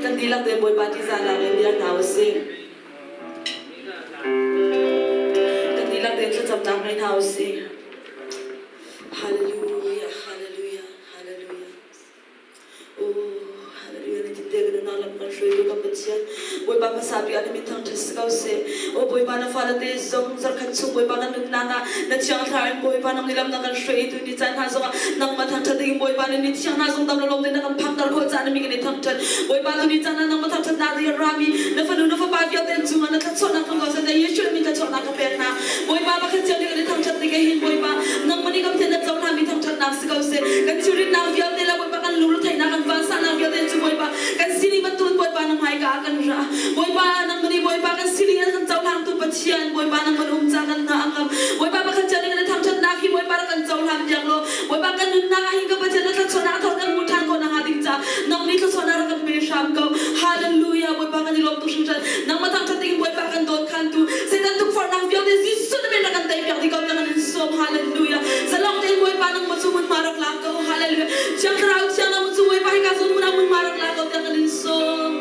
Kan dihlak tein Bawipa ṭihzahnak in dir hna u sih. Kan dihlak tein thlacamnak ngei hna u sih. Hallelujah, hallelujah, hallelujah. Oh, hallelujah, ni tinte kan nunnak lam kan hruaitu kan Pathian. Bawipa hmasa bik ah na min thangṭhat si ko seh. O Bawipa na fale te zong zarkhat chung Bawipa kan nunnak ah na thiang thlarau in Bawipa nang nih lam na kan hruai i tu ni caan hna zongah nangmah thangṭhat ding Bawipa nih ni thiang hna zong dam le lawm tein na kan phakter khawh caah na mi kan i thangṭhat. Bawipa tu ni caan ah nangmah thangṭhatnak ding a rami na fanu na fapa vialte cungah na thluachuahnak tlung ko seh. Na Yeshua min thluachuahnak ka pek hna. Bawipa pakhat cio nih kan i thangṭhat tik ah hin Bawipa nangmah nih kan Pathian na cohlangmi thangṭhatnak si ko seh. Kan thilritnak vialte le Bawipa kan lungretheihnak kan vansahnak vialte cu Bawipa kan sining bantukin Bawipa na hmaika ah kan ra. Bawipa nangmah nih Bawipa kan sining an kan cohlangtu Pathian Bawipa nangmah na um ca kan hna a ngam. Bawipa pakhat cio nih kan i thangṭhatnak hi Bawipa rak kan cohlan piak law Bawipa kan nunnak ah hin ka Pathian na thluachuahnak a thawt kan hmuh ṭhan khawh nakhnga ding caah nang nih thluachuahnak rak kan pe hram ko. Hallelujah Bawipa kan i lawm tuk hringhran. Nangmah thangṭhat dingin Bawipa kan dawt khantu Satan tukforhnak vialte Jesuh na min rak kan tei piak dih ko tiah kan in sawm. Hallelujah. Zalong tein Bawipa nangmah cu hmunhma rak la ko. Hallelujah. Thiang Thlarau thiang nangmah cu Bawipa hika zawn hmun ah hmunhma rak la ko tiah kan in sawm.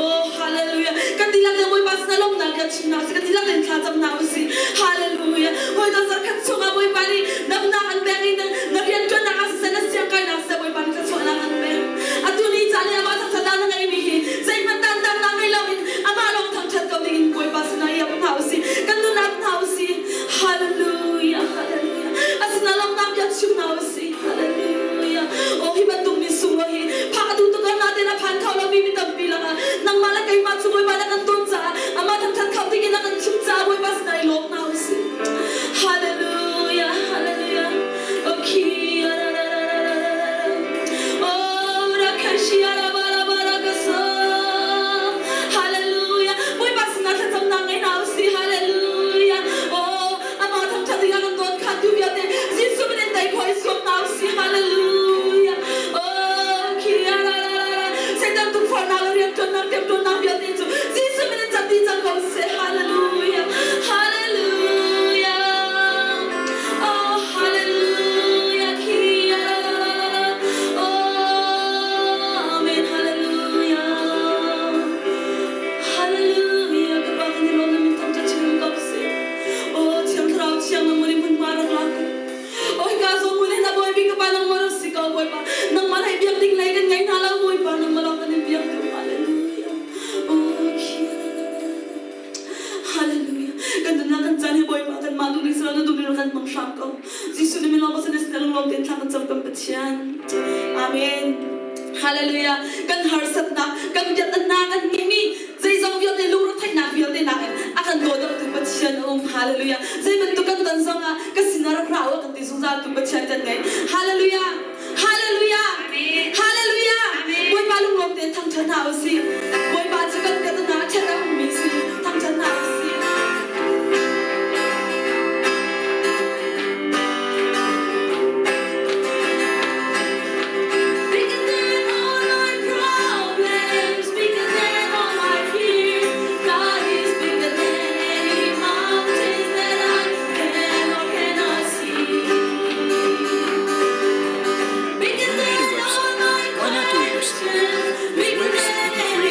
Oh hallelujah. Kan dihlak tein Bawipa sinah lawmhnak bia chim hna usih. Kan dihlak tein thla cam hna usih. Hallelujah. Hawi dawt zarkhat chungah Bawipa nih damnak an pek i na rianṭuannak ah siseh na siangkainak siseh Bawipa nih thluachuahnak an pek. Atu ni caan i amah thangṭhat na ngeimi hi zeihmanh tantaknak ngei loin amah lawng thangṭhat ko dingin Bawipa sinah i ap hna usih. Kan nun ap hna usih. Hallelujah. Hallelujah. A sinah lawmhnak bia chim hna usih. Hallelujah. Oh hi bantuk mi sunglawi hi phak a duh tuk ko nain a phan kho lomi mi tampi lakah nangmah le keimah cu Bawipa na kan ton caah amah thangṭhat kho dingin na kan thim caah Bawipa sinah i lawm hna usih. Hallelujah. Hallelujah. Okay. Oh, rakashia rabarabarabaso. Hallelujah. Bawipa sinah thlacamnak ngei hna usih. Hallelujah. Oh, amah thangṭhat dingah kan dawn kha tu vialte Jesuh min in tei khawh i zuam hna usih. Hallelujah. Oh, kia ra ra ra ra. Satan tukforhnak le rianṭuannak temṭuannak vialte cu Jesuh min in cat dih cang ko seh. Hallelujah. Hallelujah. Oh, hallelujah. Kia ra ra ra ra ra. Oh, amen. Hallelujah. Hallelujah. Ka pa kan i lawm na min thangṭhat chin ko seh. Oh, Thiang Thlarau thiang nangmah nih hmunhma rak lak ko. Oh, hika zawn hmun hin a bawi bik ka pa nangmah rak si ko Bawipa. Nangmah lei biak ding lei kan ngei hna lo Bawipa nangmah lawng kan in biak duh. Hallelujah. Oh, Hallelujah. Kan nunnak kan caan hi Bawipa kan mah duh ning si lo na duh ning kan hmang hram ko. Jesuh nih min lawng pasal na lunglawm tein thla kan cam kan Pathian. Amen. Hallelujah. Kan harsatnak, kan biaknak kan ngeihmi zeizong vialte lungretheihnak vialte nakin a kan dawdawtu Pathian a um. Hallelujah. Zei bantuk kan ton zongah ka sinah rak ra u a kan ti zungzal tu Pathian kan ngei. Hallelujah. Hallelujah. Hallelujah. Bawipa lunglawm tein thangṭhat hna u sih. Bawipa cu kan biaknak a ṭhat a ummi si. Thangṭhat hna u sih. Bigger than all my problems, bigger than all my fears. God is bigger than any mountains that I can or cannot see. Bigger You need a than all website. my Why not do it yourself? questions, With bigger Wix, than you can create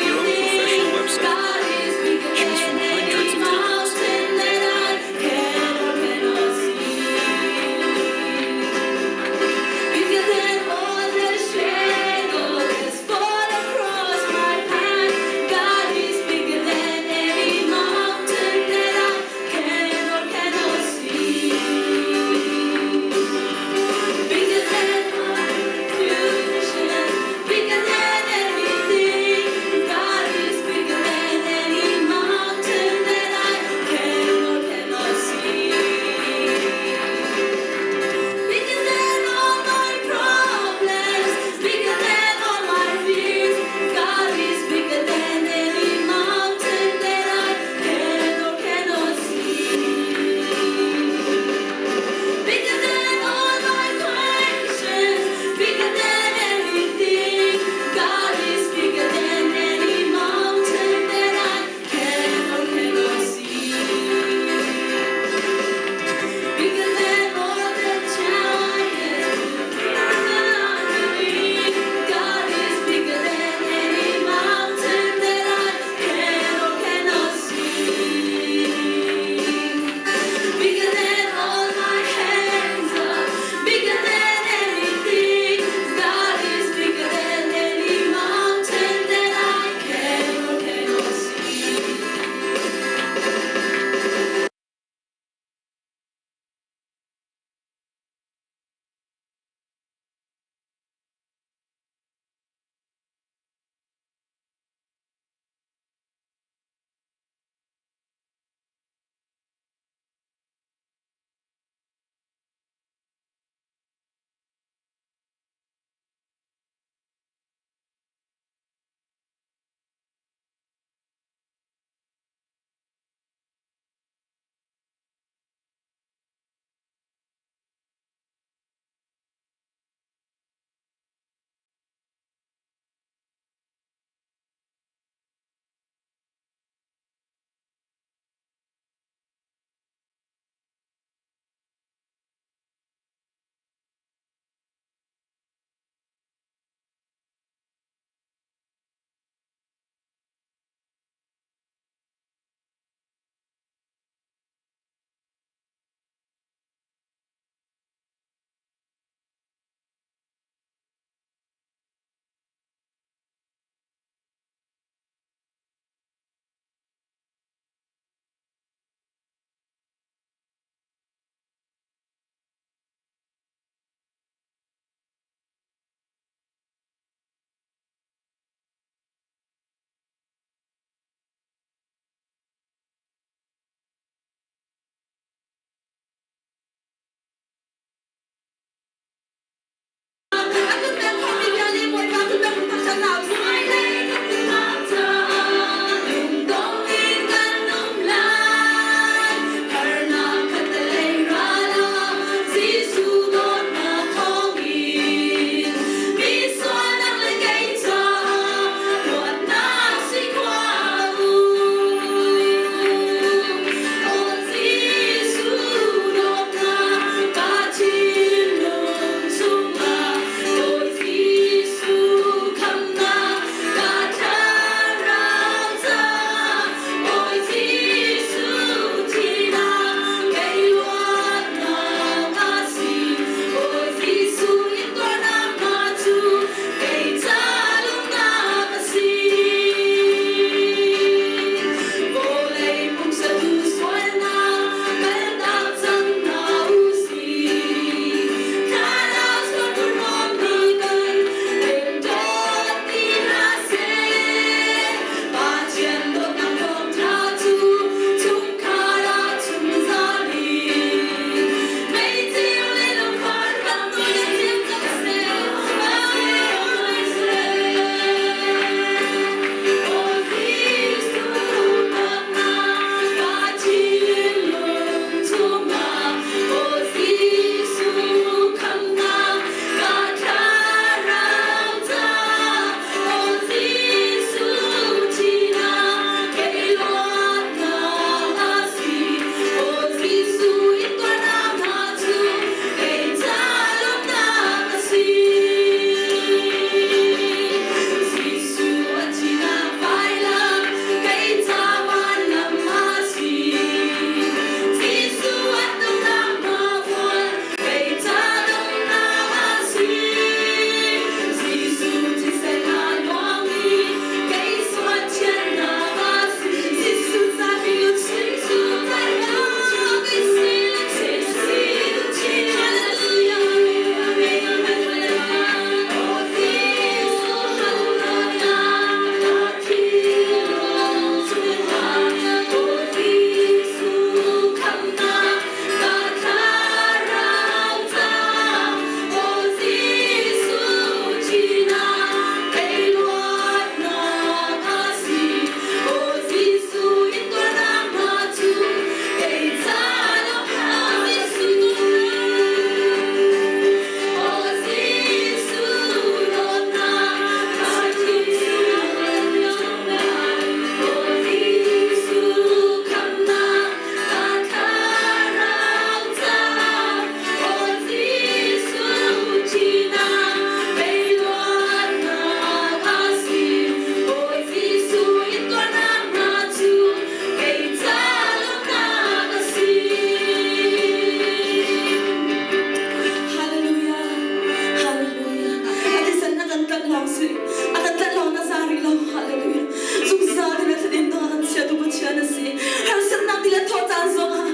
A kan tlanh lawng na za rih lo. Hallelujah. Zungzal ti le thladem dang a kan chiatu Pathian a si. Harsatnak ti le thawh caan zong ah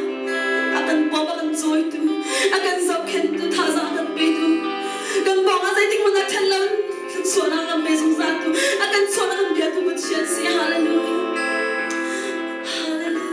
a kan bawm, a kan cawitu, a kan zohkhenhtu, thazaang a kan petu. Kan pawng ah zeitik hmanh ah ṭhen lo thluachuahnak a kan pe zungzaltu, a kan chawn a kan biatu Pathian si. Hallelujah. Hallelujah.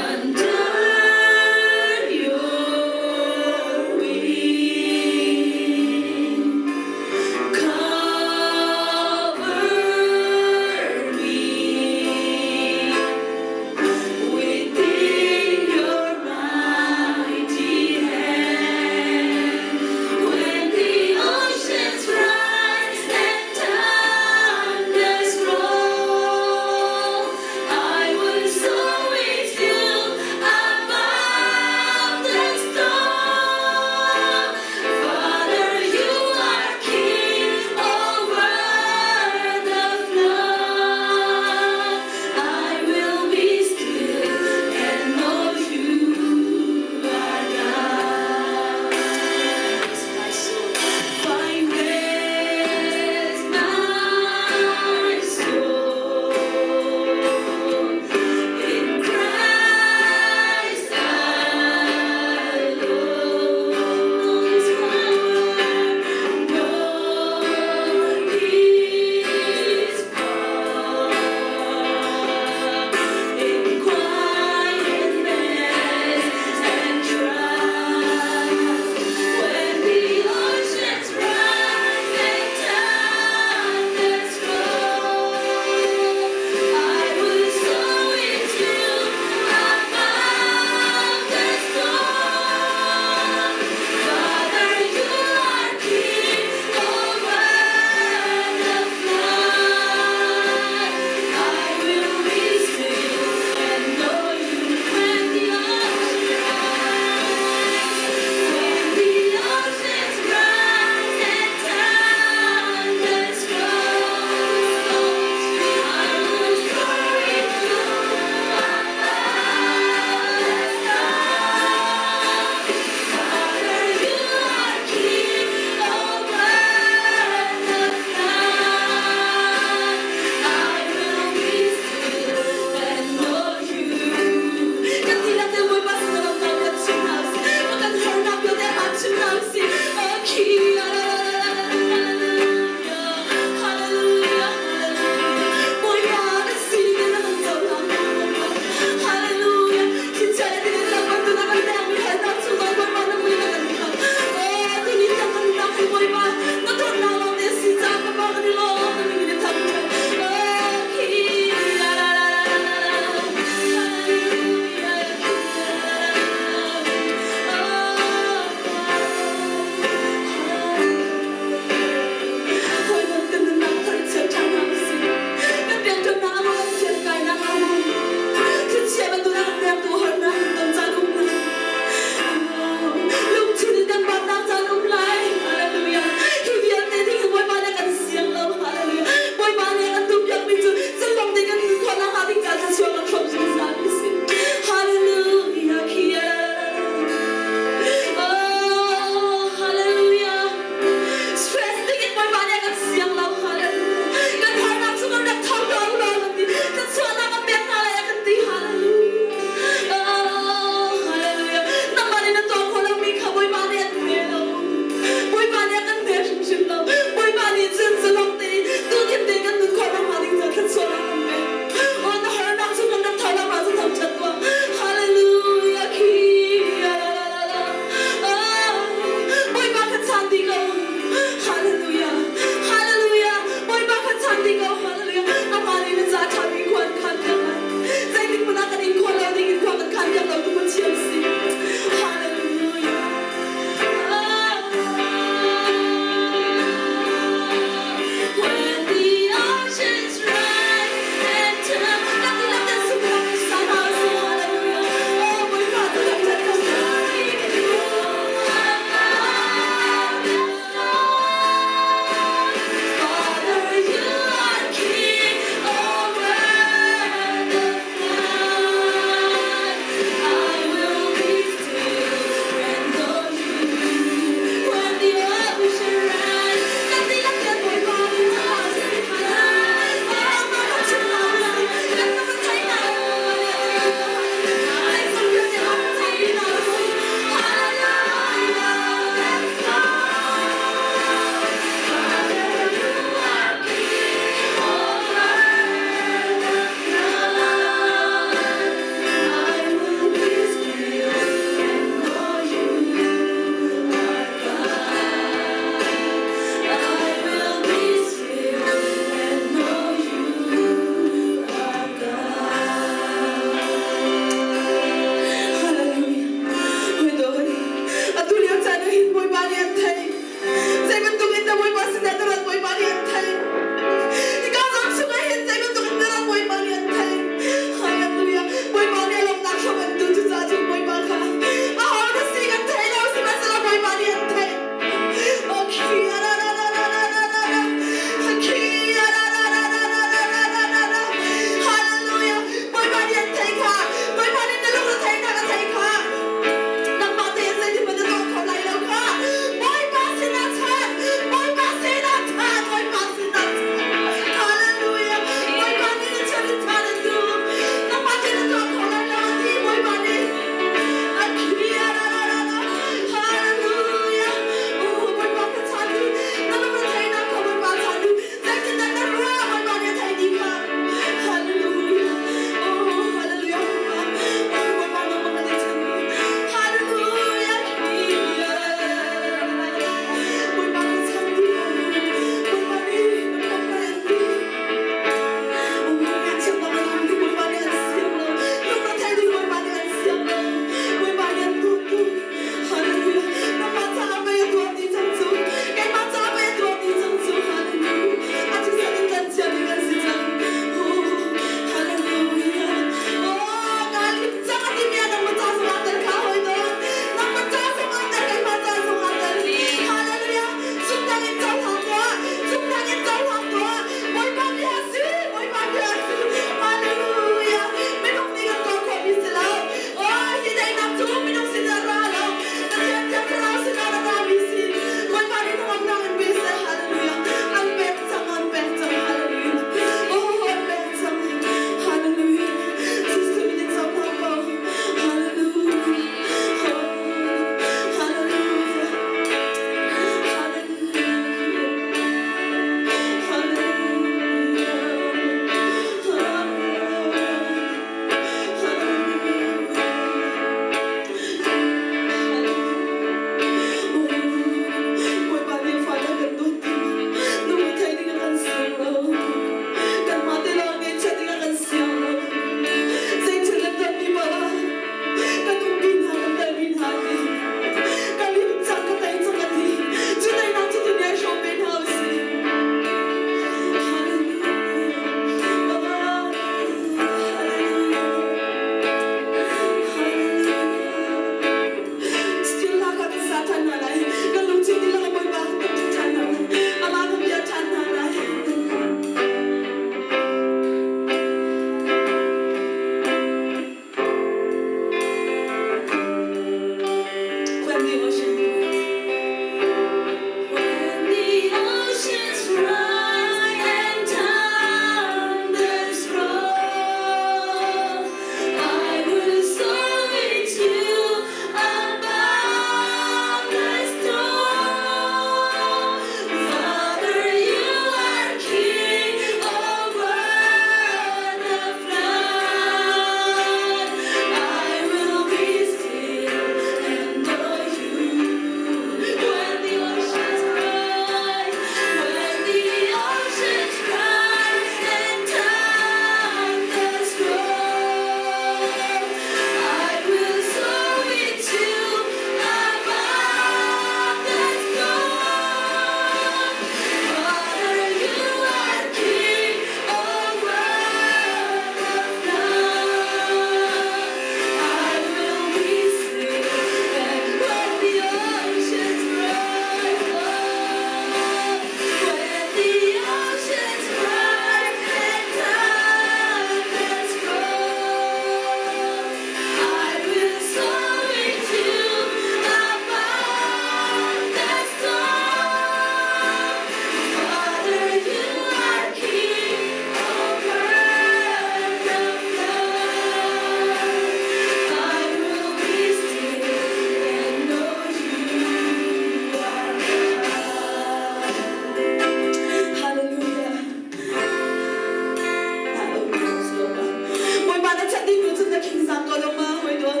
lo ma hoi don.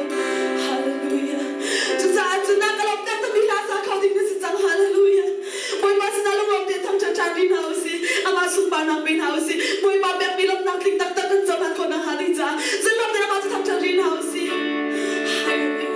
Hallelujah. Cucaah cun na ka lawmhter tami hla sa kho ding na si cang. Hallelujah. Bawipa sinah lunglawm tein thangṭhat ṭhan rih hna usih. Amah sunparnak pe hna usih. Bawipa pekmi lawmhnak tling taktak kan cohlan khawh nakhnga ding caah zunlawm tein amah cu thangṭhat rih hna usih. Hallelujah.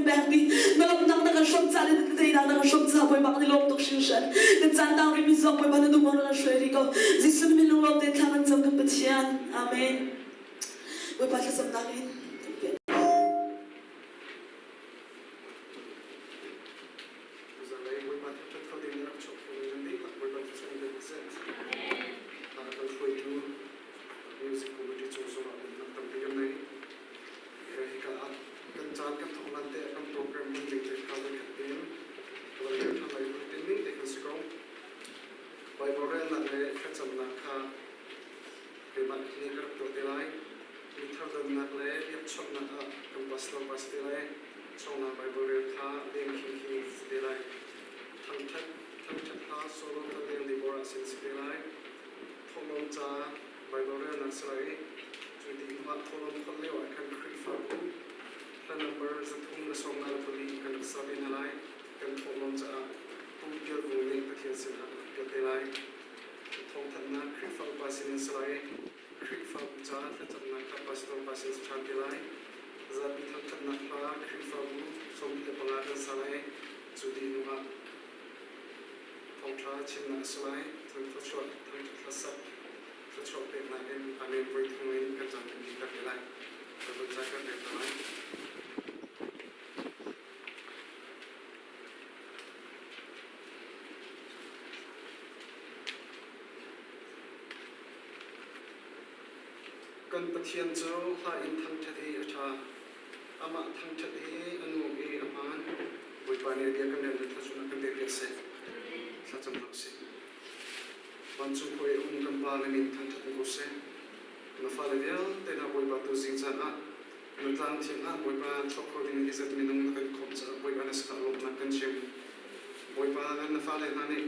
pek ti na lawmhnak na kan hrawm ca le na teinak na kan hrawm ca Bawipa kan i lawm tuk hringhran. Kan caan tang rihmi zong Bawipa na duhmang na kan hruai rih ko. Jesuh na min lunglawm tein thla kan cam kan Pathian. Amen. Bawipa thlacamnak in kan pian. Zanlei Bawipa thangṭhat kho ding in rak chuak kho ding nan dihlak Bawipa thangṭhat in kan seh. A kan hruaitu music committee cung zongah lawmhnak tampi kan nei. Hika ah kan caan kan thawk lan te kan program hman ding te kha voi khat tein ka van rel ṭhan lai tin ning te kan si ko. Bible relnak le thlacamnak kha keimah nih ka rak tuah te lai. Mi thar donnak le biakchawnhnak ah kan pastor pas te lai. Chawngnak Bible rel kha leng khingkhing si te lai. Thangṭhat thangṭhat hla solo kha leng Deborah sin si te lai. Thawhlawm ca Bible relnak si lai i cu ti hnu ah thawhlawm kholh lio ah khan Khrihfabu hla number 324 kan rak sa ve hna lai. Kan thawhlawm caah Pu Tial Vung nih Pathian sinah a rak pial te lai. Thawngthanhnak Khrihfa upa sinin si lai i Khrihfabu caah thlacamnak kha pastor pa sin si ṭhan te lai. Zapi thangṭhatnak hla Khrihfabu 25 kan sa lai. Cu dih hnu ah thawngṭha chimnak a si lai. Cun thluachuah thangṭhat hlasak thluachuah peknak in Amen voi thum in kan caan kan dihter te lai. Bible ca kan rel hna lai. Kan Pathian cu hla in thangṭhat hi a ṭha. Amah thangṭhat hi a nuam i a hmaan. Bawipa nih a bia kan rel le thluachuah kan pek seh. Thlacam hna usih. Vancung khua i a um kan Pa na min thangṭhat in ko seh. Na fale vialte hna Bawipa tu zing caan ah na tlang thiang ah Bawipa chuak kho ding hi zat minung na kan khawmh caah Bawipa na sinah lawmhnak kan chim. Bawipa na fale hna nih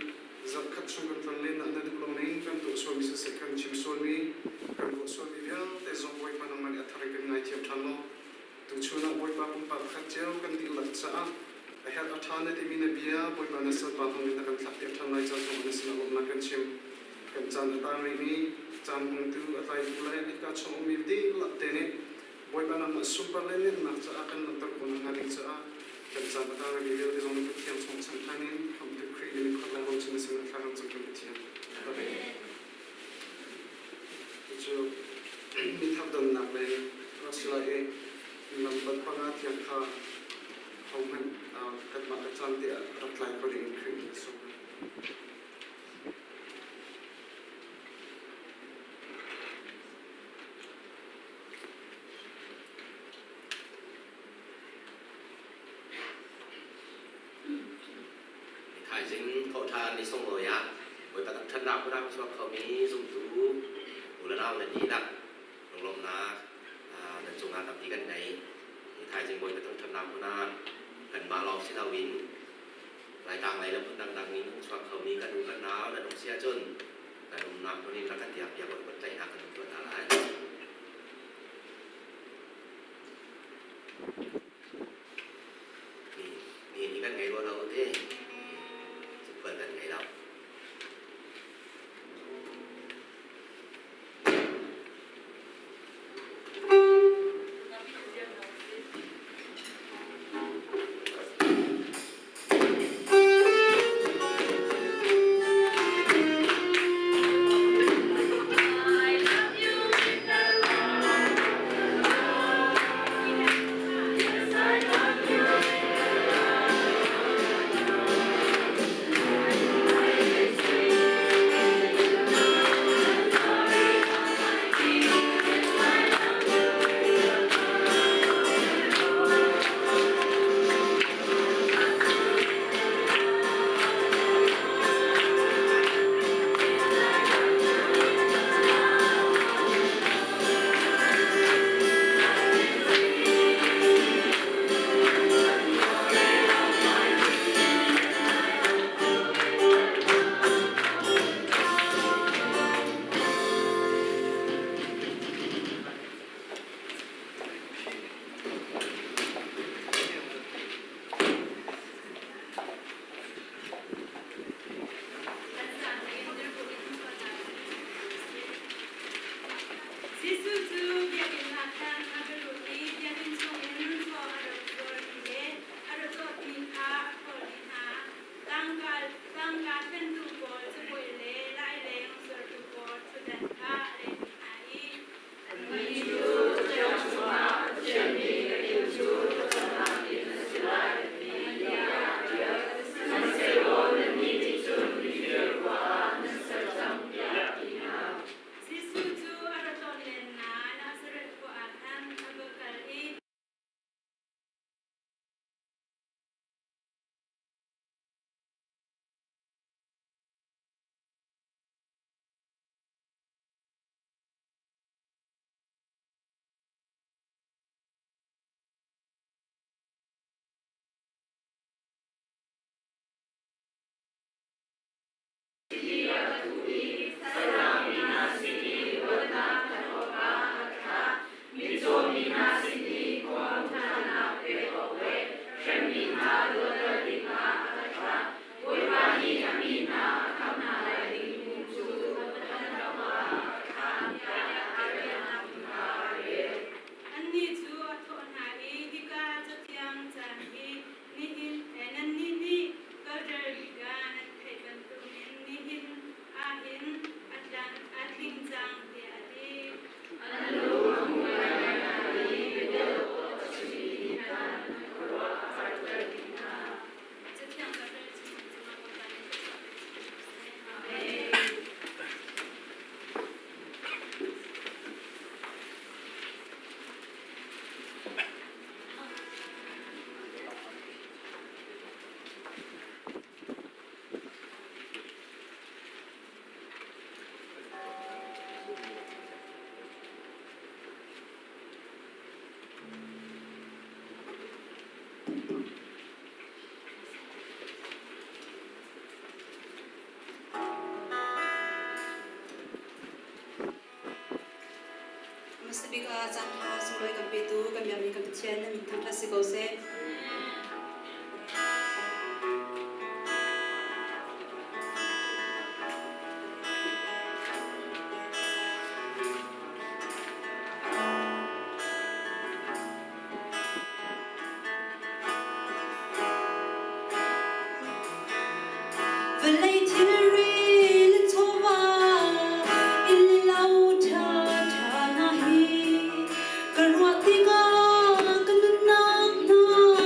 zarhkhat chung kan tlonlen ah na duh lo ning kan tuah sualmi siseh kan chim sualmi kan ruah sualmi vialte zong Bawipa nangmah nih a thar in kan ngaithiam ṭhan law tuchun ah Bawipa pumpak pakhat cio kan dihlak caah a herh a ṭha na timi na bia Bawipa na salpa hmang in na kan thlakpiak ṭhan lai ca zong na sinah lawmhnak kan chim. Kan caan a tang rihmi caan hmangtu a tlaitu le hika chung ummi dihlak te nih Bawipa nangmah sunpar le nennak caah kan langhter ko nakhnga ding caah kan caan a tang rihmi vialte zong na Pathian chung chan ṭhan in Khamhtu Khrih nih khuat le rochin na sinah thla kan cam kan Pathian. Amen. Cucu mi thar donnak lei rak si lai i lambat panga tiang kha hohmanh kanmah ka caan te ah rak tlai kho ding in Khrih nih a sawm. Thaizing thawhṭhan ni sunglawi ah Bawipa thangṭhatnak phun chuak khomi zumtu u le nau nan dihlak lunglawmhnak nan cungah tampi kan ngei. Thaizing Bawipa thangṭhatnak hmun ah kanmah lawng si loin Laitlang lei le hmun dangdang in hung chuak khomi kan u kan nau nan um si ahcun kan umnak hmun in rak kan biak piak u tlaihnak kan tuah hna lai. Ni ni kan ngei rua lo te. Cukhual kan ngei lo. I love you. Annih cu a thawh hna i, Hika cathiang caan hi nihin nannih nih kalter bik ah nan theih bantukin nihin ah hin a tling cang, tiah a ti. Cathiang kalter chung cungah Bawipa nih thluachuah pe chin ko seh. Amen. Hmasa bik ah caanṭha sunglawi kan petu kan biakmi kan Pathian na min thangṭhat si ko seh. Vawlei thilri le chawva inn le lo ṭhaṭha hna hi ka ruah tikah ka nunnak hna.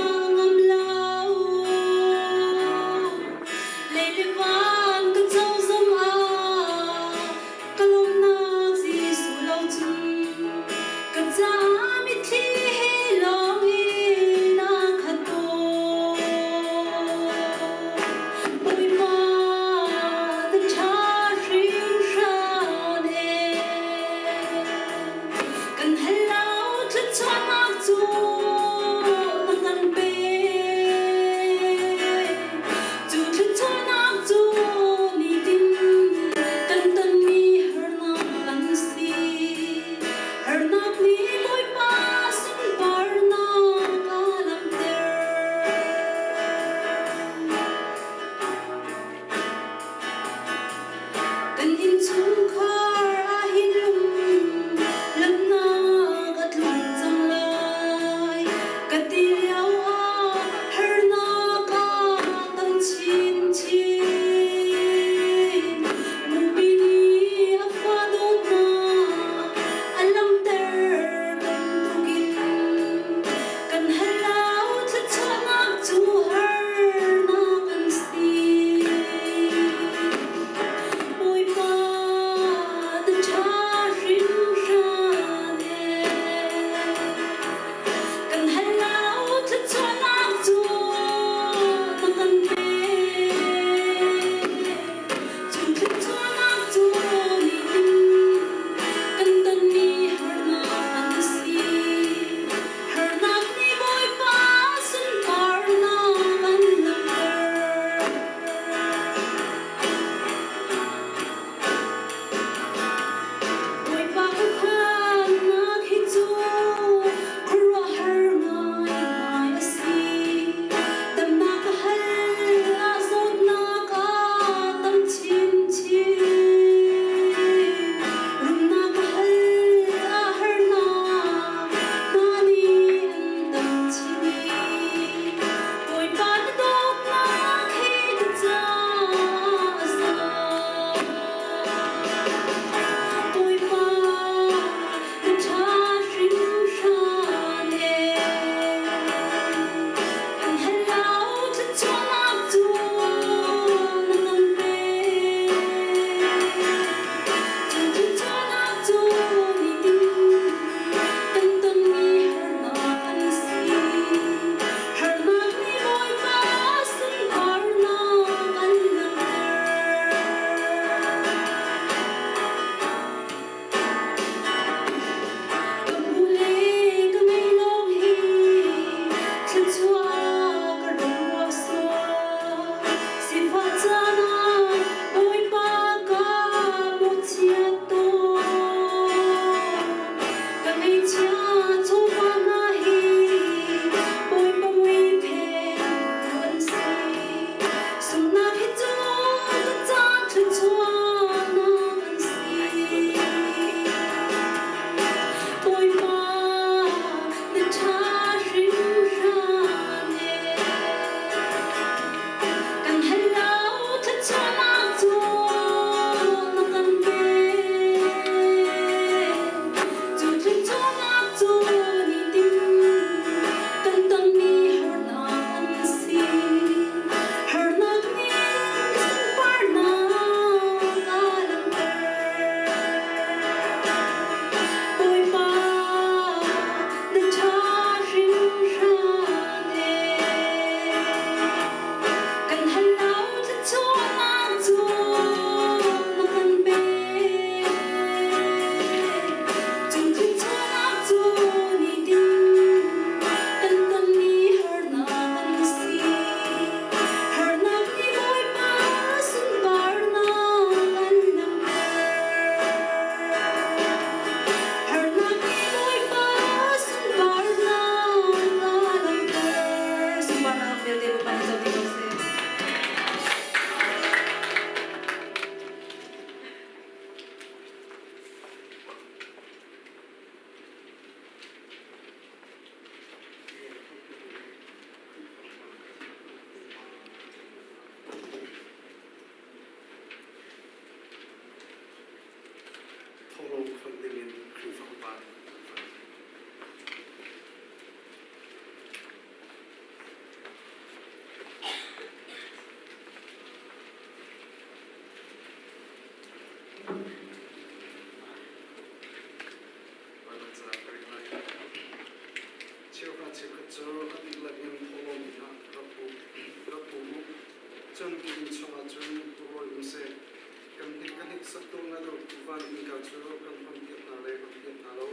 cu kan hon piak hna le hon piak hna lo,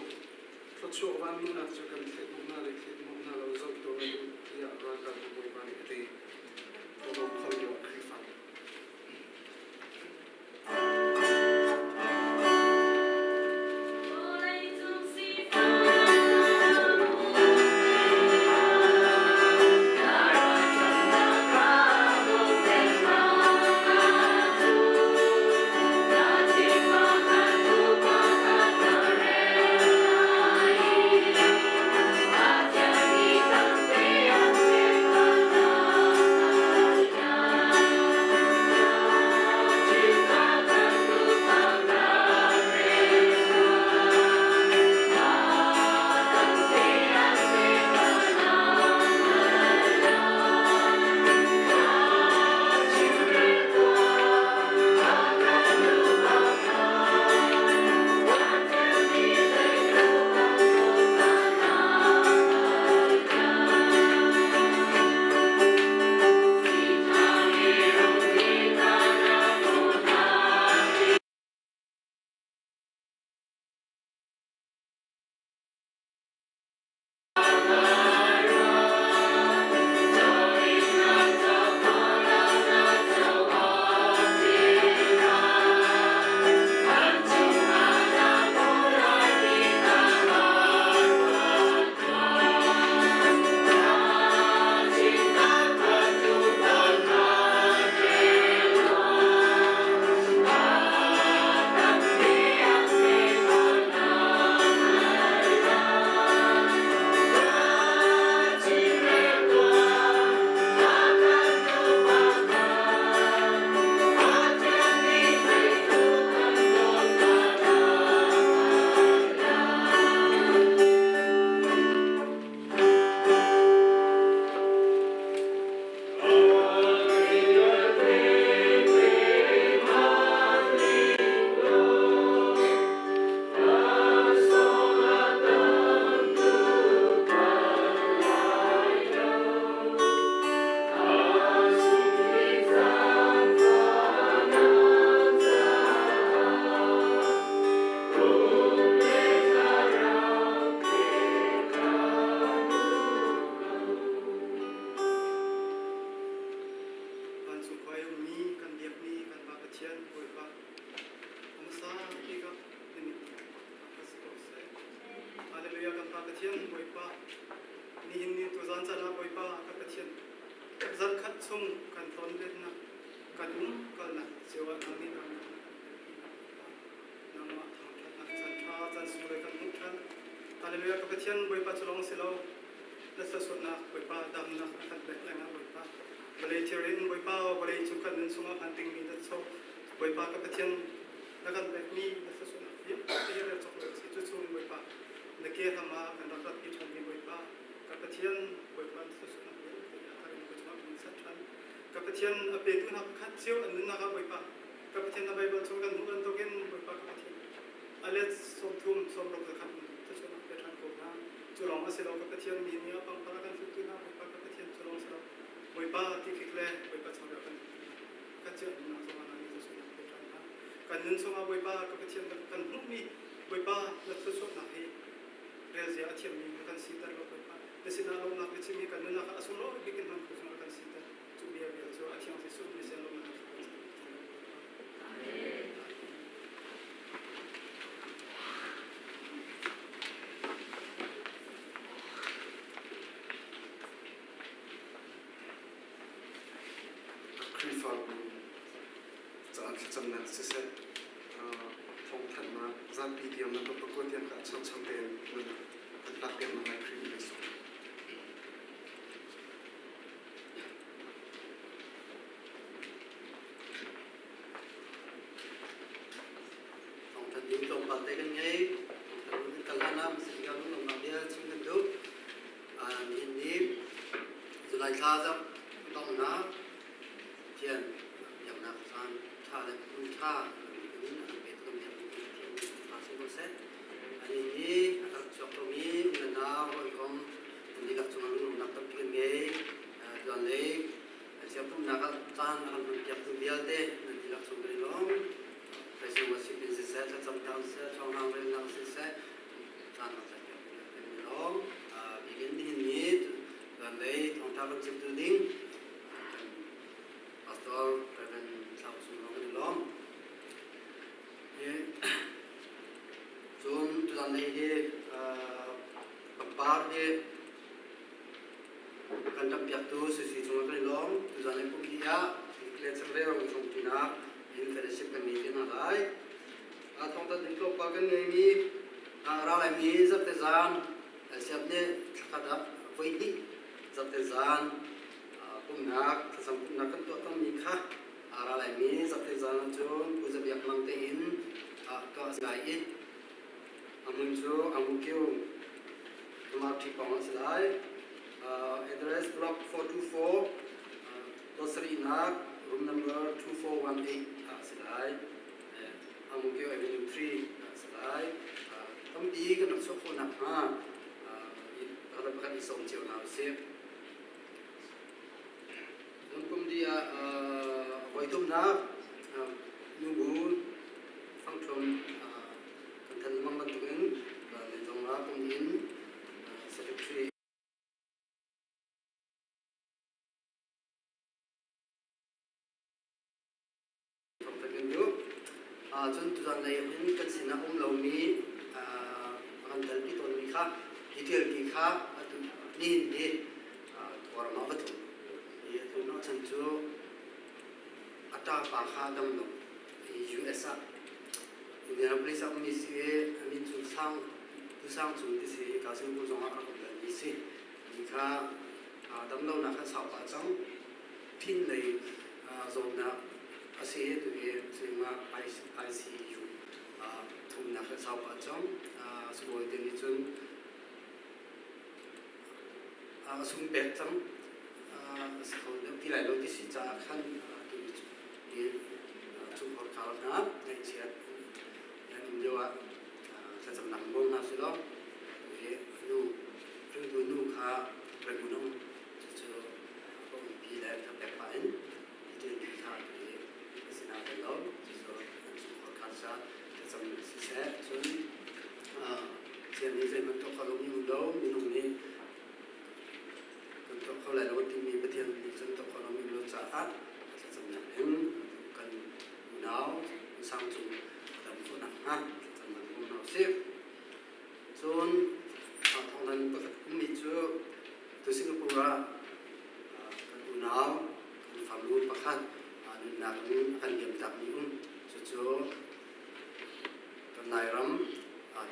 thluachuah vanluhnak cu kan thlet hna le thlet hna lo zoh tuah ngat u, tiah ralkapbu Bawipa nih a ti. Tawlawm kho lio ah Khrihfabu. Vancung khua i ummi kan biakmi kan Pa Pathian Bawipa hmasa bik ah na min ka si ko seh. Hallelujah kan Pa Pathian Bawipa nihin ni tuzan caan ah Bawipa ka Pathian zarkhat chung kan tlawnlennak kan um kalnak cio ah nang nih ram kan nangmah thangṭhatnak caan ṭha caan sunglawi kan hmuh ṭhan. Hallelujah ka Pathian Bawipa cu lawng si lo na thluachuahnak Bawipa damnak a kan pek lengah Bawipa vawlei thir in Bawipa vawlei cu kan nun chungah hman dingmi na cho Bawipa ka Pathian na kan pekmi na thluachuahnak vialte hi rel cawk lo si cu chung Bawipa na ke hram ah kan rak ratpi ṭhanmi Bawipa ka Pathian Bawipa na thluachuahnak vialte a thar in ka chungah kan sat ṭhan ka Pathian a petu hna pakhat cio an nunnak ah Bawipa ka Pathian na Baibal chung kan hmuh bantukin Bawipa ka Pathian a let 30 60 zakhat thluachuahnak pe ṭhan ko hna. Cu lawng a si lo ka Pathian mi nih a pangpar a kan hluttu hna Bawipa ka Pathian cu lawng si lo Bawipa ti khik le Bawipa chawleh kan hluttu hna kan cio nunnak zongah na nih thluachuahnak pe ṭhan hna. Kan nun chungah Bawipa ka Pathian kan hmuhmi Bawipa na thluachuahnak hi relzia a thiammi na kan siter lo Bawipa na sinah lawmhnak biachim hi kan nunnak ah a sunglawi bik in hman kho zong a kan siter. Cu bia vial cu a Thiang Jesuh Messiah lawmhnak ah kan Amen. Khrihfabu caan thlacamnak siseh thawngthanhnak zapi tiang nan pakua tiang ka changchang tein nan kan lak piak lai Khrih in sawm. Thawngthan ding tlawmpal te kan ngei. Thawngthan kan kal hlan ah Muslim lungnak bia chim kan duh. Nihin ni July thla zarh donghnak Pathian biaknak caan ṭha le hmun ṭha in an pek kan biakmi Pathian ṭha si ko seh. Ani nih a rak chuak khomi u le nau hawikom nan dihlak cungah lunglawmhnak tampi kan ngei. Tuan lei siangpumhnak ah caan a kan hmanpiaktu vialte nan dihlak cung kan i lawm. Thaizing worship in siseh, thlacam thang siseh, Thawngṭha kan chimtu ding kan Pastor Reverend Thlau Sung Rong kan i lawm. Cun tuzan lei hi pangpar hi kan ṭampiaktu Susi cungah kan i lawm. Tuzan lei pumpi ah le changreu chungṭinak in fellowship kan ngei te hna lai. Thawngthan ding tlawmpal kan ngeimi ralaimi zarhte zan siap nih thlakhat ah voihnih zarhte zan pumhnak thlacam pumhnak kan tuah tawnmi kha ralaimi zarhte zan ahcun Pu Za Biak Mang tein tuah a si lai i a hmun cu Angukyu MRT pawng a si lai. Address block 424 dot sarihnak room number 2418 ah a si lai. Amukyo Avenue 3 ah a si lai. Tampi kan rak chuah khawh nakhnga pakhat le pakhat i sawm cio hna usih. Cun kum dih ah voithumnak nubu fangthum kan than lengmang bantukin zong ah kum in secretary Thawngtha kan duh. Cun tuzan lei hin kan sinah um lomi kan telpi tawnmi kha detail ti kha atu nihin hi Kawlram ah va tlung. I a tlun hnawhchan cu a ṭapa kha dam lo US ah Indianapolis ah ummi si i a min cu Sang Tu Sang Cung ti si i ka Singapore zong ah a rak um balmi si. Mi kha damlonak kha sau pah cang. Thin lei zawtnak a si i tuhi chungah ICU thumnak a sau pah cang. Sibawi te nih cun a sung pek cang. A si kho deuh ti lai lo ti si caah khan tuhi chungkhar khar hna ngaihchiat an um lio ah thlacamnak bawm hna si law tuhi nu hringtu nu kha rangoon a um. Cucu ka umpi le ka pek pah in detail pi kha tu hi ka sinah tel lo. Cucu an chungkhar kha ca thlacam siseh cun Pathian nih zeihmanh tuah kho lomi um lo minung nih kan tuah kho lai lo timi Pathian nih cun tuah kho lomi um lo caah thlacamnak in kan unau sang cung dam khawh nakhnga thlacamnak um hna usih. Cun thawngthan pakhat ummi cu tu Singapore ah kan unau kan farnu pakhat nunnak in a kan liamtakmi um. Cucu kan Lairam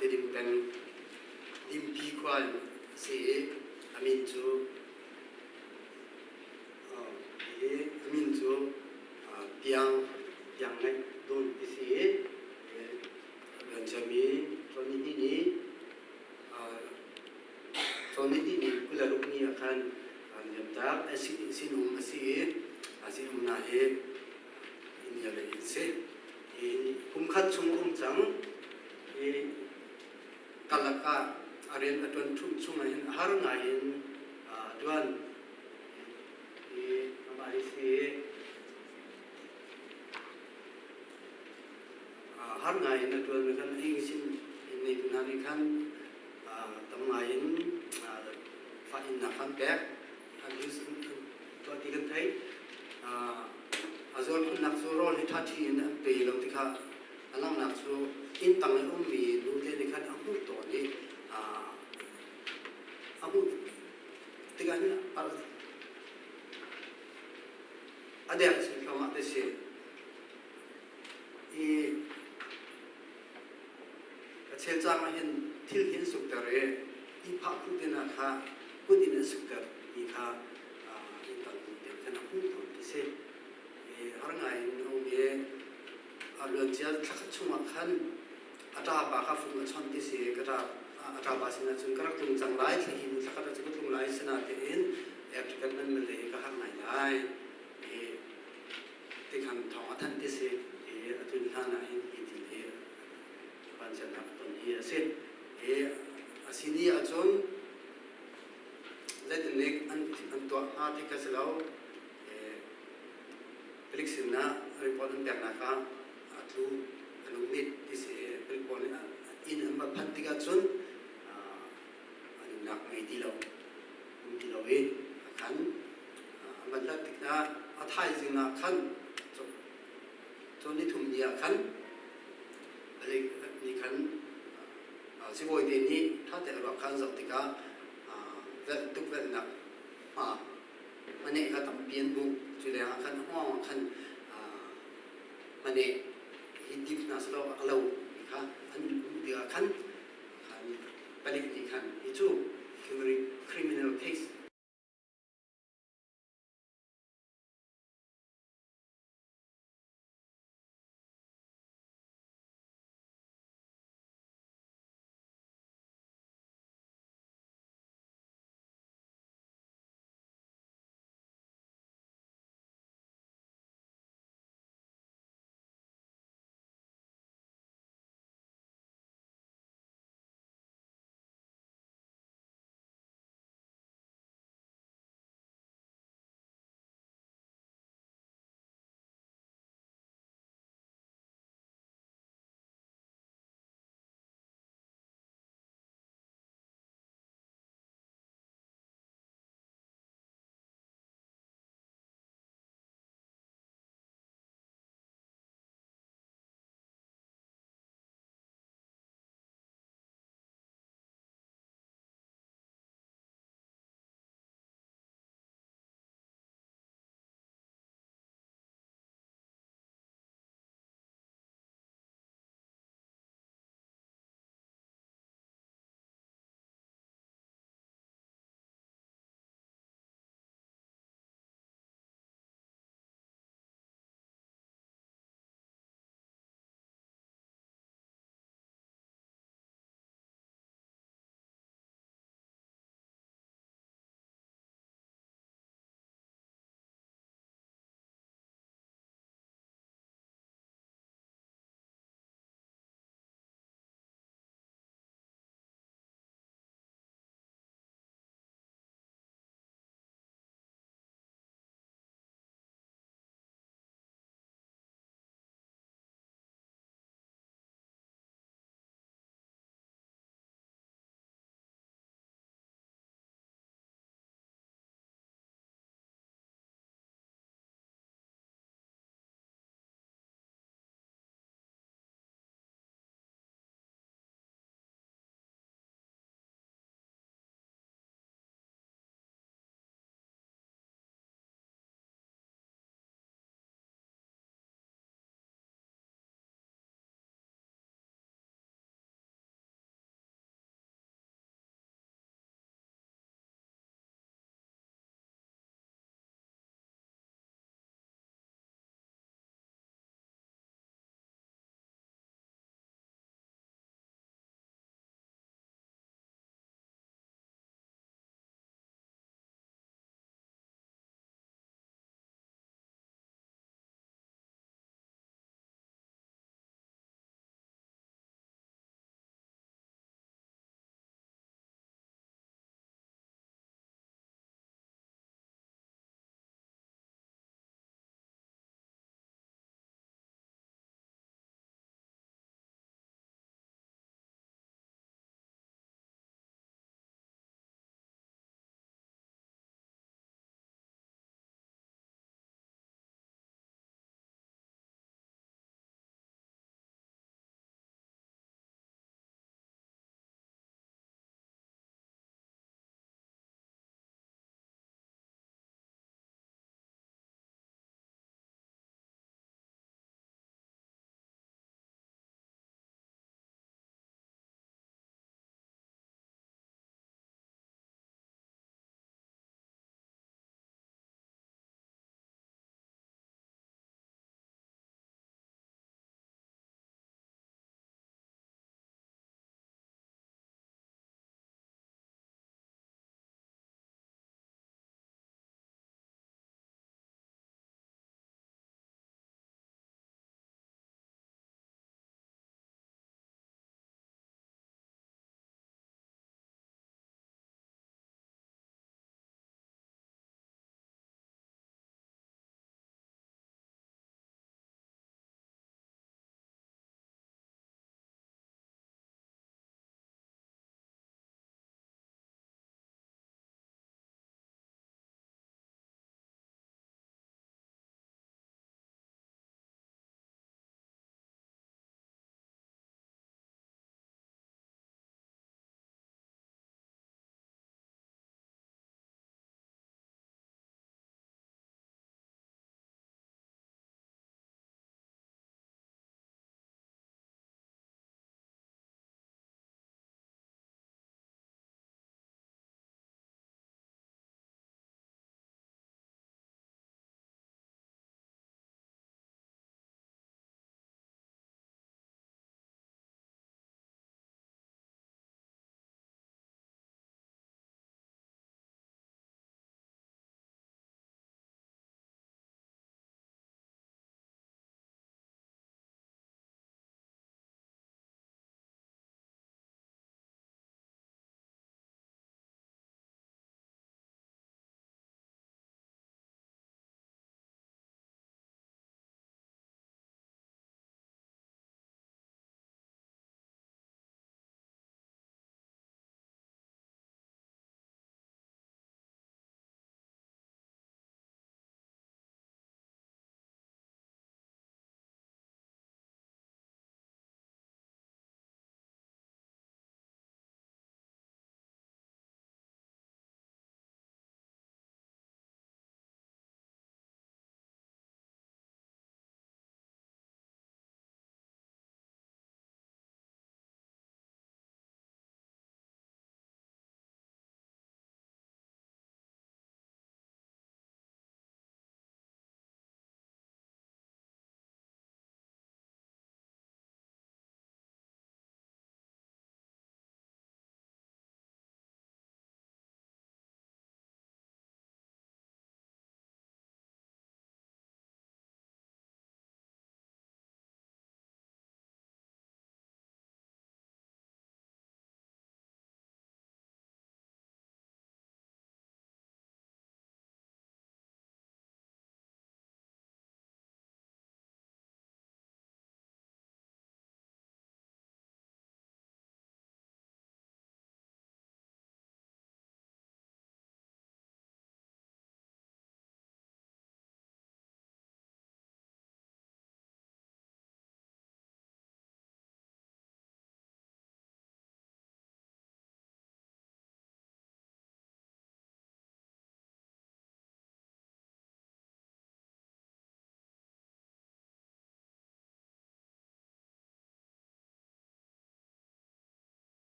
Tedim peng Dimpi khua in a si i a min cu a min cu Piang Piang Ngaih Dun ti si i Rianchiami cawnihnih ni 26 ni ah khan liamtak sinum a si i sinum hna hi India lei in si. Kum khat chung um cang i karlak ah a rian a ṭuan chung ah hin har ngai in a ṭuan. I amah hi si Har ngai in a ṭuanmi khan English in neitu hna nih khan tam ngai in fah innak kha an pek. Abuse an tuah ti kan theih. A zual khunnak cu rawl hi ṭhaṭhi in an pe lo ti kha a langhnak cu inn tang i ummi nute nih khan a hmuh tawn i a hmuh tikah hin a dek chin thluahmah ti si. I a chelcang ah hin thil hi an sukter i ihphah khuh te hna kha kut in an sukter mi kha inn tang te khan a hmuh tawn ti si. I har ngai in a um i a luancia thlakhat chungah khan a ṭapa kha fung a chawnh ti si. Ka ṭa a ṭapa sinah cun ka rak tlung cang lai, thla hi thlakhat ah cun ka tlung lai sinah tiin African nan male ka har ngai lai. I tikhan thawng a thanh ti si i a tlun hlan ah hin hi thil hi vanchiatnak a ton hi a si. I a si ni ahcun zeitinnik an tuah hnga ti kha si lo. Palik sinah report an peknak ah a tlu a lungmit ti si. Palik pawl nih inn an va phanh tikah cun a nunnak ngei ti lo um ti lo i a khan. A thaizing ah khan cun nithum ni ah khan palik nih khan sibawi te nih ṭha tein a ruak kha an zoh tikah velh tukvelhnak hma hmaneh kha tampi an hmuh. Cu lengah khan a hngawng ah khan hmaneh hi dip hna selaw a lo ti kha an hmuh tikah khan palik nih khan hi cu criminal case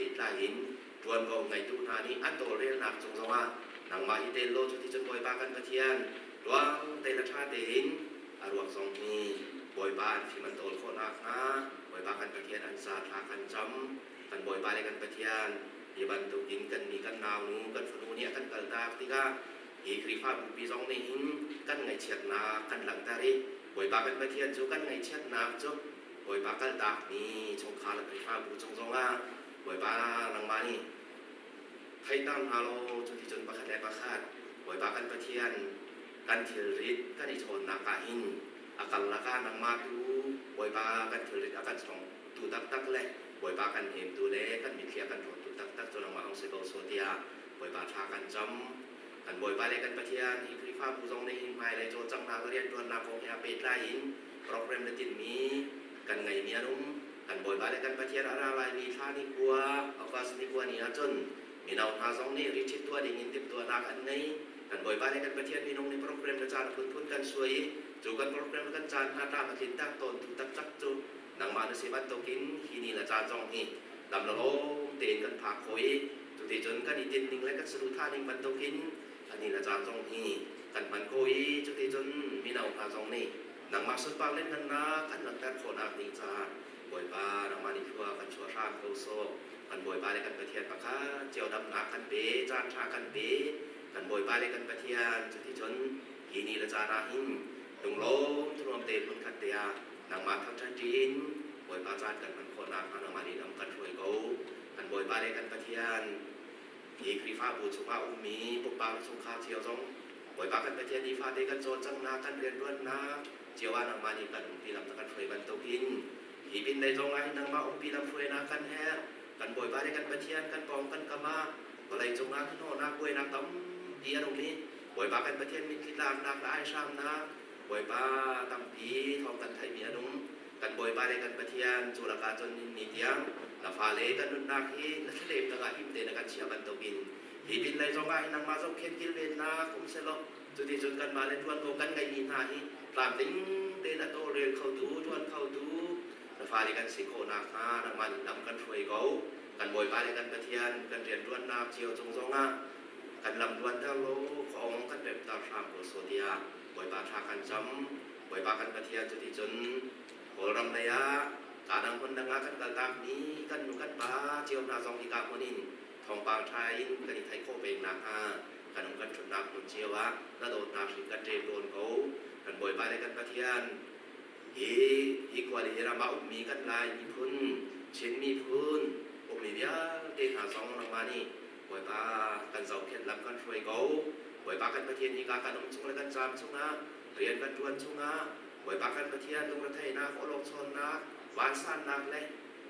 pehtlai in ṭuanvo ngeitu hna nih an tawlrelnak cung zongah nangmah i tel law cuticun Bawipa kan Pathian tluang te le ṭha tein a ruak zong hi Bawipa an fim an tawl khawh nakhnga Bawipa kan Pathian an sa thla kan cam. Kan Bawipa le kan Pathian, hi bantukin kan mi kan naunu kan fanu nih a kan kaltak tikah hi Khrihfabu pi zong nih hin kan ngaihchiatnak kan langhter i Bawipa kan Pathian cu kan ngaihchiatnak cu Bawipa kaltakmi chungkhar le Khrihfabu cung zongah Bawipa nangmah nih theihter hna law cuticun pakhat le pakhat Bawipa kan Pathian kan thilrit kan i chawnnak ah hin a karlak ah nangmah tu Bawipa kan thilrit a kan chawng tu taktak le Bawipa kan hnemtu le kan mitthli a kan rawttu taktak cu nangmah hong si ko sawh tiah Bawipa thla kan cam. Kan Bawipa le kan Pathian hi Khrihfabu zong nih hin hmailei cawlcanghnak le rianṭuannak kong he aa pehtlai in program na tinhmi kan ngeimi an um. Kan Bawipa le kan Pathian a ra laimi thla ni kua, August ni kua ni ahcun mino hna zong nih retreat tuah ding in timhtuahnak an ngei. Kan Bawipa le kan Pathian minung nih program le caan a phunphun kan suai i cu kan program le kan caan hna tlam a tlin tak tawntu taktak cu nangmah na si bantukin hi ni le caan zong hi dam le lawm tein kan phak khawh i cuticun kan i tinh ning le kan saduhthah ning bantukin a ni le caan zong hi kan hman khawh i cuticun mino hna zong nih nangmah sunpar le ngannak an langhter khawhnak ding caah Bawipa nangmah nih thlua kan chuah hram ko sawh. Kan Bawipa le kan Pathian pakhat cio damnak kan pe, caan ṭha kan pe. Kan Bawipa le kan Pathian cuticun hi ni le caan ah hin lunglawm thunuam te hmunkhat te ah nangmah thangṭhat ṭin Bawipa caan kan hman khawh nakhnga nangmah nih lam kan hruai ko. Kan Bawipa le kan Pathian hi Khrihfabu chungah ummi pumpak le chungkhar cio zong Bawipa kan Pathian nifate kan cawlcanghnak, kan rianṭuannak cio ah nangmah nih kan umpi lam na kan hruai bantukin hi pinlei zong ah hin nangmah umpi lam hruainak kan herh. Kan Bawipa le kan Pathian kan pawng kan kam ah vawlei cungah hnahnawhnak buainak tampi an um i Bawipa kan Pathian mitthli tlaknak le aihramnak Bawipa tampi thawng kan theihmi an um. Kan Bawipa le kan Pathian cu lakah cun ni tiang na fale kan nunnak hi na thlalem tangah him tein na kan chiah bantukin hi pinlei zongah hi nangmah zohkhenh kilvennak um sehlaw cuticun kanmah le ṭuanvo kan ngeihmi hna hi tlamtling tein a tawlrel khotu ṭuan khotu na fale kan si khawh nakhnga nangmah nih lam kan hruai ko. Kan Bawipa le kan Pathian kan rianṭuannak cio cung zongah kan lam luanter law khuaawng kan remter hram ko sawh tiah Bawipa thla kan cam. Bawipa kan Pathian cuticun Kawlram lei ah kaa hmun dang ah kan kaltakmi kan nu kan pa cio hna zong hika hmun in thawngpang ṭha in kan i theih khawh peng nakhnga kan um kan ṭhutnak hmun cio ah na dawtnak hrim kan ṭem tawn ko. Kan Bawipa le kan Pathian hi hi khua le hi ram ah ummi kan Lai miphun, Chin miphun ummi vialte hna zong nangmah nih Bawipa kan zohkhenh lam kan hruai ko. Bawipa kan Pathian hika kan um chung le kan caam chungah rian kan ṭuan chungah Bawipa kan Pathian lungretheihnak, awlokchawnnak, vansannak le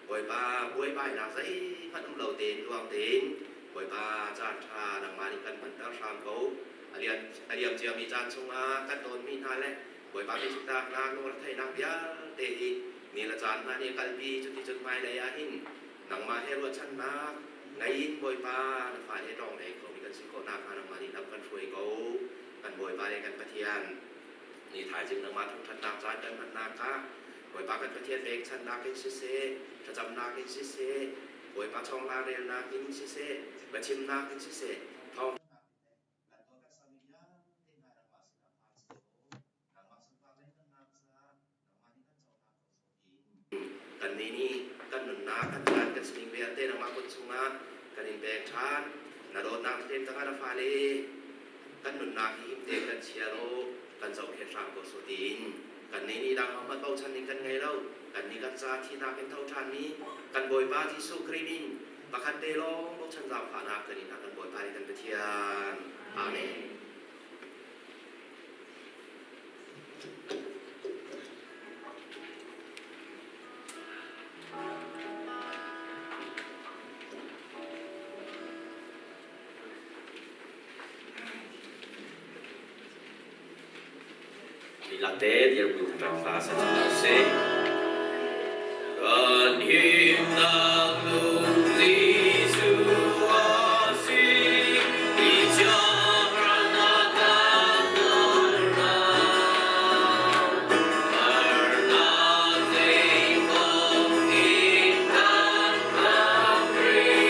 Bawipa buaibainak zeihmanh um lo tein tluang tein Bawipa caan ṭha nangmah nih kan hmanter hram ko. A liam ciami caan chungah kan tawnmi hna le Bawipa biachimnak lungretheihnak vialte hi ni le caan hna nih a kalpi. Cuticun hmailei ah hin nangmah he ruahchannak ngei in Bawipa na fale ṭawng lei khomi kan si khawh nakhnga nangmah nih lam kan hruai ko. Kan Bawipa le kan Pathian, ni thaizing nangmah thangṭhatnak caan kan hmannak ah Bawipa kan Pathian pekchanhnak in siseh, thlacamnak in siseh, Bawipa chawngla relnak in siseh, biachimnak in siseh, thawng Kannih nih kan nunnak, kan caan, kan sining vialte nangmah kut chungah kan in pek ṭhan. Na dawtnak hnem tangah na fale kan nunnak hi him tein kan chia law kan zohkhenh hram ko sawh tiin kannih nih dang hohmanh bochan ding kan ngei lo. Kannih kan ca thihnak in tho ṭhanmi kan Bawipa Jesuh Khrih min pakhat te lawng bochan zaangfahnak kan in kan Bawipa nih kan Pathian. Amen. Lilakte dirhmun thlacam hla sa cang hna usih. Kan himnak lung Jesuh a si, ti chiahnak kan tuarnak. Harnak zeikom in kan tlak rih.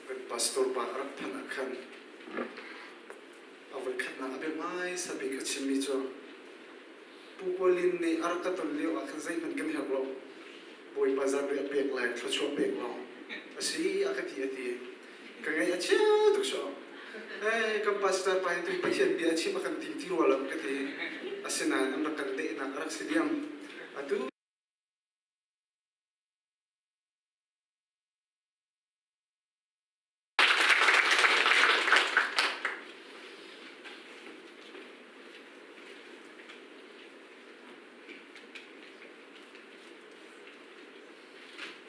Kan pastor pa a rak phanh ah khan a voikhatnak a bia hmaisa bik a chimmi cu Pu Kualin nih a rak ka ton lio ah khan zeihmanh kan herh lo. Bawipa zanriah pek le thluachuah pek lawng a si a ka ti a ti. Ka ngaih a chia tuk sawh. Eh, kan pastor pa hi tu Pathian bia a chim a kan tim ti rua lo ka ti. Asinain an rak kan dehnak a rak si diam. Atu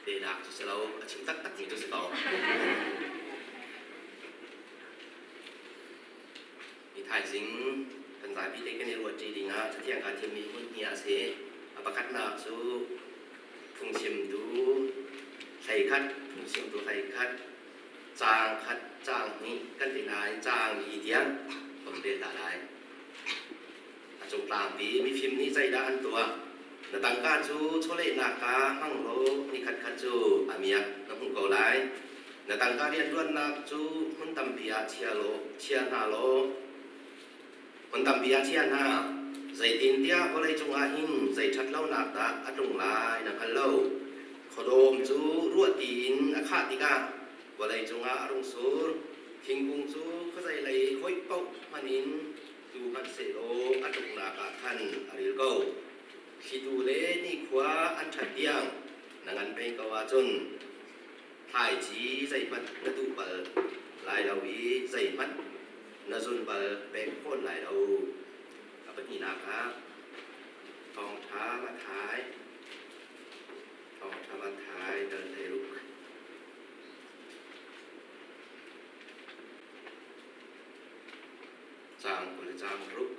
Tehnak cu si lo, a chim taktakmi cu si ko. Ni thaizing kan zapi te kan i ruahṭi dingah Cathiang kaa thimmi hmun hnih ah a si. A pakhatnak cu phungchimtu 11, phungchimtu 11, caang khat, caang hnih kan ti lai, caang li tiang kan rel ta lai. A cung tlangpi mifim nih zeidah an tuah? Na tangka cu chawlehnak ah hmang law nikhat khat cu a miak na hmuh ko lai. Na tangka rianṭuannak cu hmun tampi ah chia law chia hna law hmun tampi ah chia hna. Zeitintiah vawleicung ah hin zei ṭhat lonak dah a tlung lai na hngal lo. Khuadawm cu ruahti in a khah tikah vawleicung ah a rung sur. Thingkung cu khuazei lei hoih paoh hmanh in tu hmanhsehlaw a tluknak ah khan a ril ko. Thlitu le nikhua an ṭhat tiang na ngan peng ko ahcun thlaici zeihmanh na duh bal lai lo i zeihmanh na zun bal pek fawn lai lo. A pahnihnak ah thawngṭha Matthai, thawngṭha Matthai dal 16. Caang 20 le caang ruk.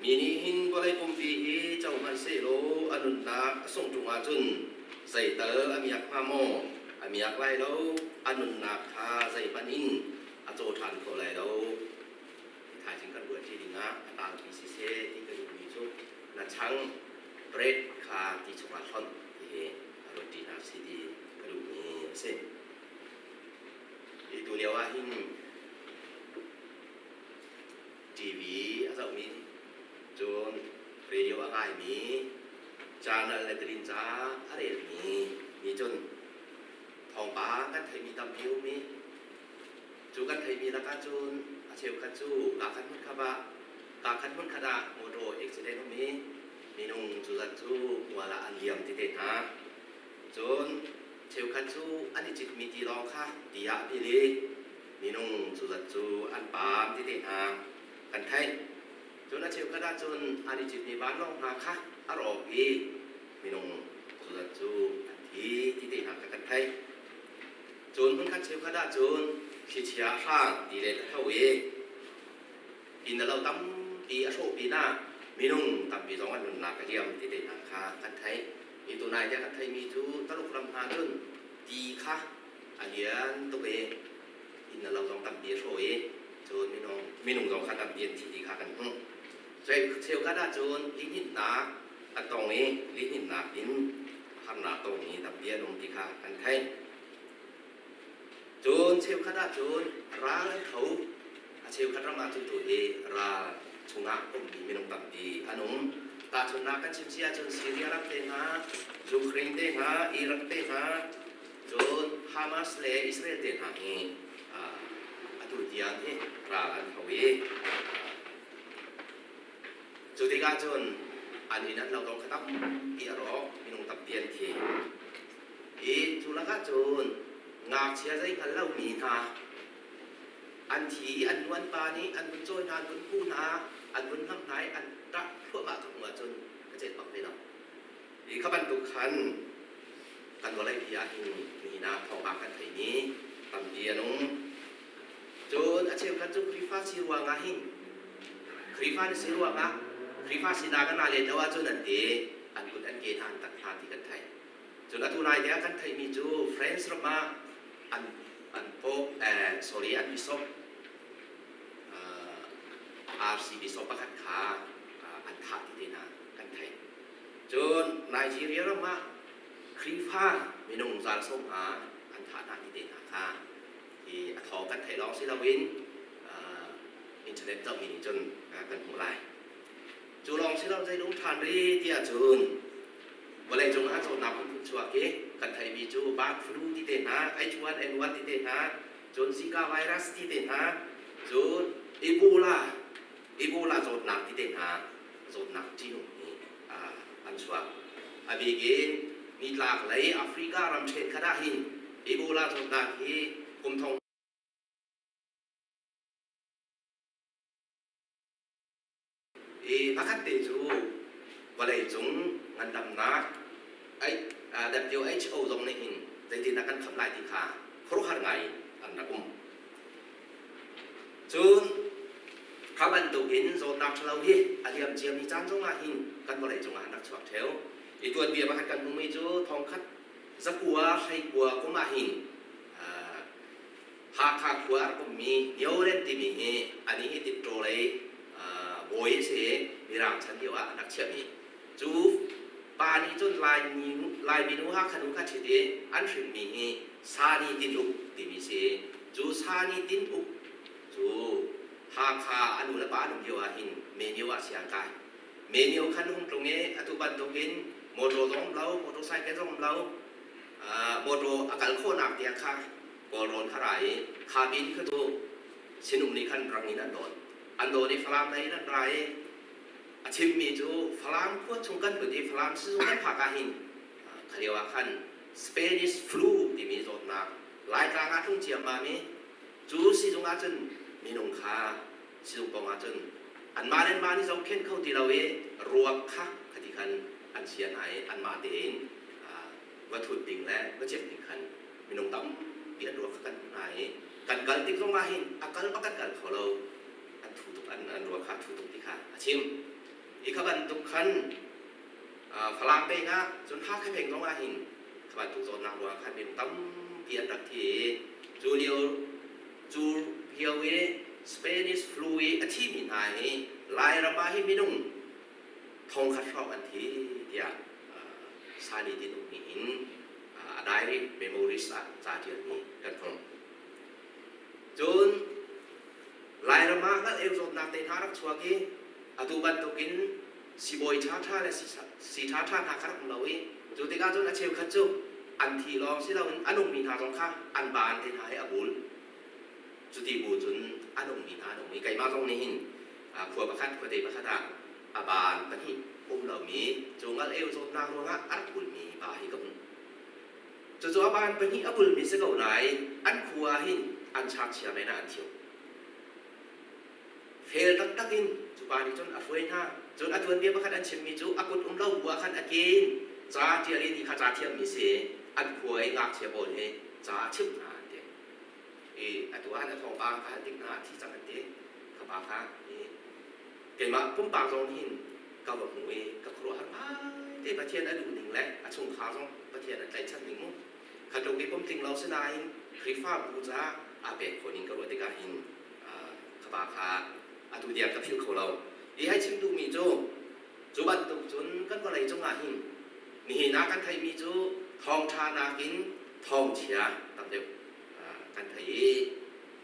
Mi nih hin vawlei pumpi hi co hmanh Sihmanhsehlaw a nunnak a sungh ṭung ahcun zeital a miak hnga maw? A miak lai lo. A nunnak kha zeihmanh in a caw ṭhan kho lai lo. Thaizing kan ruahṭi dingah a tangpi siseh ti ka duhmi cu na chang bread kha ti chungah hlonh ti hi a ruahṭi hna si ti ka duhmi a si. Hi tu lio ah hin TV a zohmi, cun radio a ngaimi, journal le talinca a relmi nih cun thawngpang kan theihmi tampi a um i cu kan theihmi lakah cun a cheukhat cu kaa khat hmunkhat ah kaa khat hmunkhat ah motor accident um i minung cu zat cu mual ah an liam ti te hna. Cun cheukhat cu an i citmi tilawng kha ti ah a pil i minung cu zat cu an paam ti te hna kan theih. Cun a cheukhat ahcun an i citmi vanlawng hna kha a rawk i minung cu zat cu an thi ti te hna kha kan theih. Cun hmunkhat cheukhat ahcun thlichia a hrang ti le a tho i inn a lo tampi a hrawh pinah minung tampi zong an nunnak a liam ti te hna kha kan theih. Hi tunai te kan theihmi cu Taluk ram hna cun ti kha a lian tuk i inn a lo zong tampi a hrawh i cun minung zong kha tampi an thi ti kha kan hmuh. Cheukhat ahcun lihninhnak an tong i lihninhnak in harnak tongmi tampi an um ti kha kan theih. Cun cheukhat ahcun ral an tho. A cheukhat ram ahcun tu hi ral chungah ummi minung tampi an um. Tahchunhnak kan chim si ahcun Syria ram te hna, Ukraine te hna, Iraq te hna, cun Hamas le Israel te hna hi atu tiang hi ral an tho i cu tikah cun an inn an lo dong kha tampi a rawk, minung tampi an thi. I cu lakah cun ngakchia zei hngal lomi hna an thi i an nu an pa nih an vun cawi hna, an vun kuh hna, an vun hnamh hna i an ṭah thluahmah ka hmuh ahcun ka celh bak ve lo. Hi kha bantuk khan kan vawleipi ah hin nihin ah thawngpang kan theimi tampi an um. Cun a cheukhat cu Khrihfa si ruangah hin Khrihfa na si ruangah Khrihfa sinak an aa let lo ahcun an ti an kut an ke hna an tak hna ti kan theih. Cun atu lai te ah kan theihmi cu France ram ah an pope sorry an bishop RC bishop pakhat kha an thah ti te hna kan theih. Cun Nigeria ram ah Khrihfa minung zal sawm hna an thah hna ti te hna kha hi a thawng kan theih lawng si loin internet zohmi nih cun kan hmuh lai. Cu lawng si lo zei lung ṭhan ri ti ahcun vawleicung ah zawtnak phunphun chuak i kan theihmi cu bird flu ti te hna, H1N1 ti te hna, cun Zika virus ti te hna, cun Ebola, Ebola zawtnak ti te hna zawtnak ṭihnung hi an chuak. A bik in nitlak lei Africa ram ṭhenkhat ah hin Ebola zawtnak hi kum thong I pakhat te cu vawleicung ngandamnak WHO zong nih hin zeitindah kan kham lai ti kha khuaruahhar ngai in an rak um. Cun kha bantukin zawtnak ṭhalo hi a liam ciami caan zongah hin kan vawleicung ah an rak chuak ṭheo. I tuanbia pakhat kan hmumi cu thongkhat zakua hleikua kum ah hin Hakha khua a rak ummi Nioren timi hi anih hi Tipṭaw lei bawi a si i Mirang chan lio ah an rak chiahmi. Cu pa nih cun Laimi nu Hakha nu kha ṭhit i an hrinmi hi Sani Tin Uk timi si i cu Sani Tin Uk cu Hakha a nu le pa an um lio ah hin Memyo ah si an kai. Memyo khan hung tlung i atu bantukin motor zong um lo, motorcycle zong um lo, motor a kal khawhnak tiang kha Kawlrawn kha ra i kha bin kha cu sinum nih khan rang in an dawn. An dawn i Falam lei in an ra i a chimmi cu Falam khua chung kan lut i Falam sizung kan phak ah hin kha lio ah khan Spanish flu timi zawtnak Laitlang ah tlung ciammam i cu sizung ah cun minung kha sizung pawng ah cun anmah le anmah nih zohkhenh kho ti lo i ruak kha khati khan an chia hna i anmah tein va thut ding le va cek ding khan minung tampi an ruak kha kan hmuh hna i kan kal tik zong ah hin a kal bak kan kal kho lo an thu tuk an ruak kha thu tuk ti kha a chim i kha bantuk khan. peng ah cun Hakha peng zong ah hin kha bantuk zawtnak ruangah khan minung tampi an rak thi i cu lio cu lio i Spanish flu i a thimi hna hi Lairam ah hi minung thongkhat hrawng an thi tiah Sani Tinuk nih hin a diary memories ah ca ṭialmi kan hmuh. Cun Lairam ah ngal-eu zawtnak te hna rak chuak i atu bantukin sibawi ṭhaṭha le si ṭhaṭha hna kha rak um lo i cu tikah cun a cheukhat cu an thi lawng si loin a nungmi hna zong kha an baan te hna he a bul. Cuti bu cun a nungmi hna an um i keimah zong nih hin khua pakhat khuate pakhat ah a baan pahnih um lomi cu ngal-eu zawtnak ruangah a rak bulmi pa hi ka hmuh. Cucu a baan pahnih a bulmi si ko nain an khua ah hin an chakchia men ah an thio. Fel taktak in cu pa nih cun a hruai hna. Cun a tuanbia pakhat an chimmi cu a kut um lo bu ah khan a ke in ca ṭial in hi kha ca thiammi si an khua i ngakchia pawl hi ca a chimh hna an ti. I atu ah a thawngpang ka hal tik hna ah thi cang an ti. Kha pa kha keimah pumpak zong hin ka va hmu i ka khuaruahhar ngaite Pathian a duh ning le a chungkhar zong Pathian a tlaihchan ning mu kha tluk i pumtling lo si nain Khrihfabu caah aa pek khawh ning ka ruah tikah hin ka pa kha atu tiang ka philh kho lo. Hi hei chim duhmi cu cu bantuk cun kan vawlei cungah hin nihin ah kan theihmi cu thawngṭha nakin thawngchia tam deuh kan thei i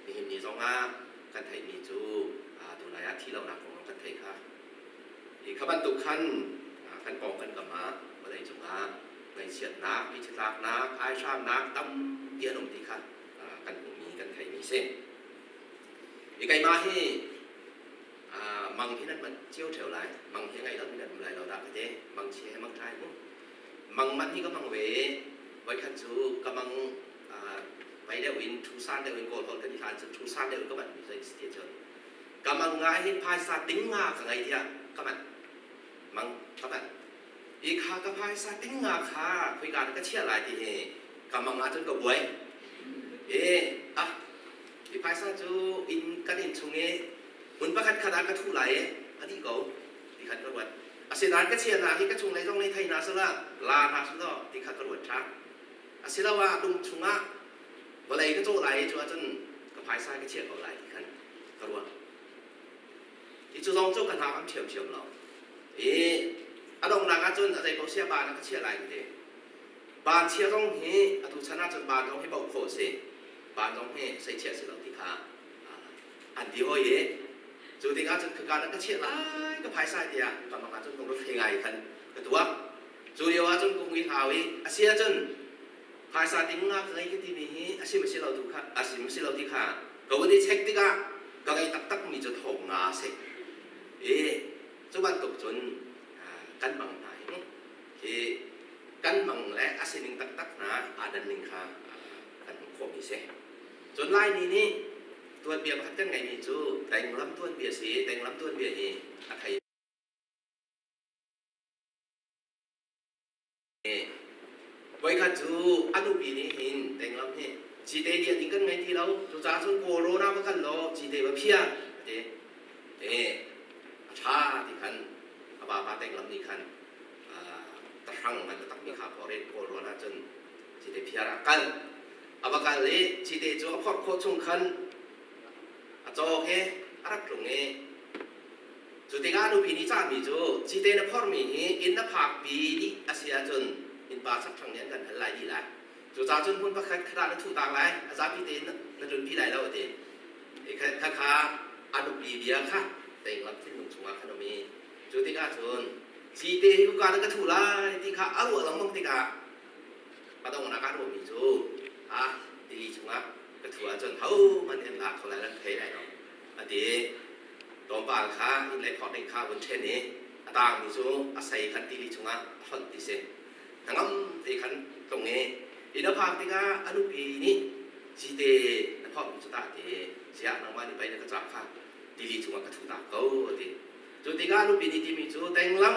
nihin ni zongah kan theihmi cu tunai ah thi lonak kong kan theih kha. Hi kha bantuk khan kan pawng kan kam ah vawlei cungah ngaihchiatnak, mithitlaknak, aihramnak tampi an um ti kha kan hmuhmi kan theihmi si. I keimah hi mang hi nan manh cio ṭheo lai. Mang hi ngai lo mi nan um lai lo dah ka ti. Mang chia he mang ṭha mu. Mang manh hi ka mang ve. Voikhat cu ka mang vai deuh in ṭhu san deuh in kawl holh kan i hlan cu ṭhu san deuh in ka manh mi zei si ti cun ka mang nga hin phaisa ting nga ka ngei tiah ka manh mang ka manh i kha ka phaisa ting nga kha khoika na ka chiah lai ti hi ka mang ah cun ka buai e ah i phaisa cu inn kan inn chung i hmun pakhat khat ah ka thuh lai i a dih ko ti khan ka ruat asinain ka chiahnak hi ka chung lei zong nih thei hna sala la hna selaw ti kha ka ruat ṭhan asiloah lung chungah vawlei ka cawh lai i cu ahcun ka phaisa ka chiah ko lai ti khan ka ruah i cu zong cu ka hna kam ṭhiamṭhiam lo i a donghnak ahcun a zei paoh sia baan ah ka chiah lai ka ti baan chia zong hi atu chan ahcun baan zong hi bauh khawh a si baan zong hi sei chiah si lo ti kha an ti hoi i cu tikah cun khaka na ka chiah lai ka phaisa tiah ka mang ahcun kong rak ngai khan ka tuak cu lio ahcun ka hung i hlau i a si ahcun phaisa ting nga ka ngei ka timi hi a sim a si lo tu kha a sim a si lo ti kha ka vun i check tikah ka ngei taktak mi cu thong nga a si i cu bantuk cun kan mang hna hi hi kan mang le a sining taktak hna aa dan ning kha kan hmuh khawhmi si. Cun Laimi nih tuanbia pakhat kan ngeihmi cu Tenglam tuanbia si. Tenglam tuanbia hi a thei Voikhat cu a nupi nih hin Tenglam hi cite lian ding kan ngei ti lo. Cucaah cun Kawlrawn ah va kal law cite va phiah a ti. E, a ṭha ti khan a vapa Tenglam nih khan tahrang an takmi kha phor in Kawlrawn ah cun cite phiar ah kal. A va kal i cite cu a phorh khawh chung khan a cawk i a rak tlung i Cu tikah nupi nih cahmi cu cite na phormi hi inn na phakpi dih a si ahcun innpa chakthlang nih an kan hal lai dih lai. Cucaah cun hmun pakhat khat ah na thuh tak lai, a zapi tein na tlunpi lai lo a ti. Khakha a nupi bia kha tenglam thinlung chungah khan um i cu tikah cun cite hi kuka na ka thuh lai ti kha a ruah lengmang tikah a donghnak ah ruahmi cu a tili chungah ka thuh ahcun hohmanh nih an lak kho lai lo, an thei lai lo a ti. Tlawmpal kha inn lei phorh ding kha a vun ṭhen i a taangmi cu a sei khan tili chungah a hlonh ti si. Hnangam te khan tlung i inn a phak tikah a nupi nih cite na phorhmi cu tah ti ziah nangmah nih pei na ka cah kha tili chungah ka thuh tak ko a ti. Cu tikah a nupi nih timi cu tenglam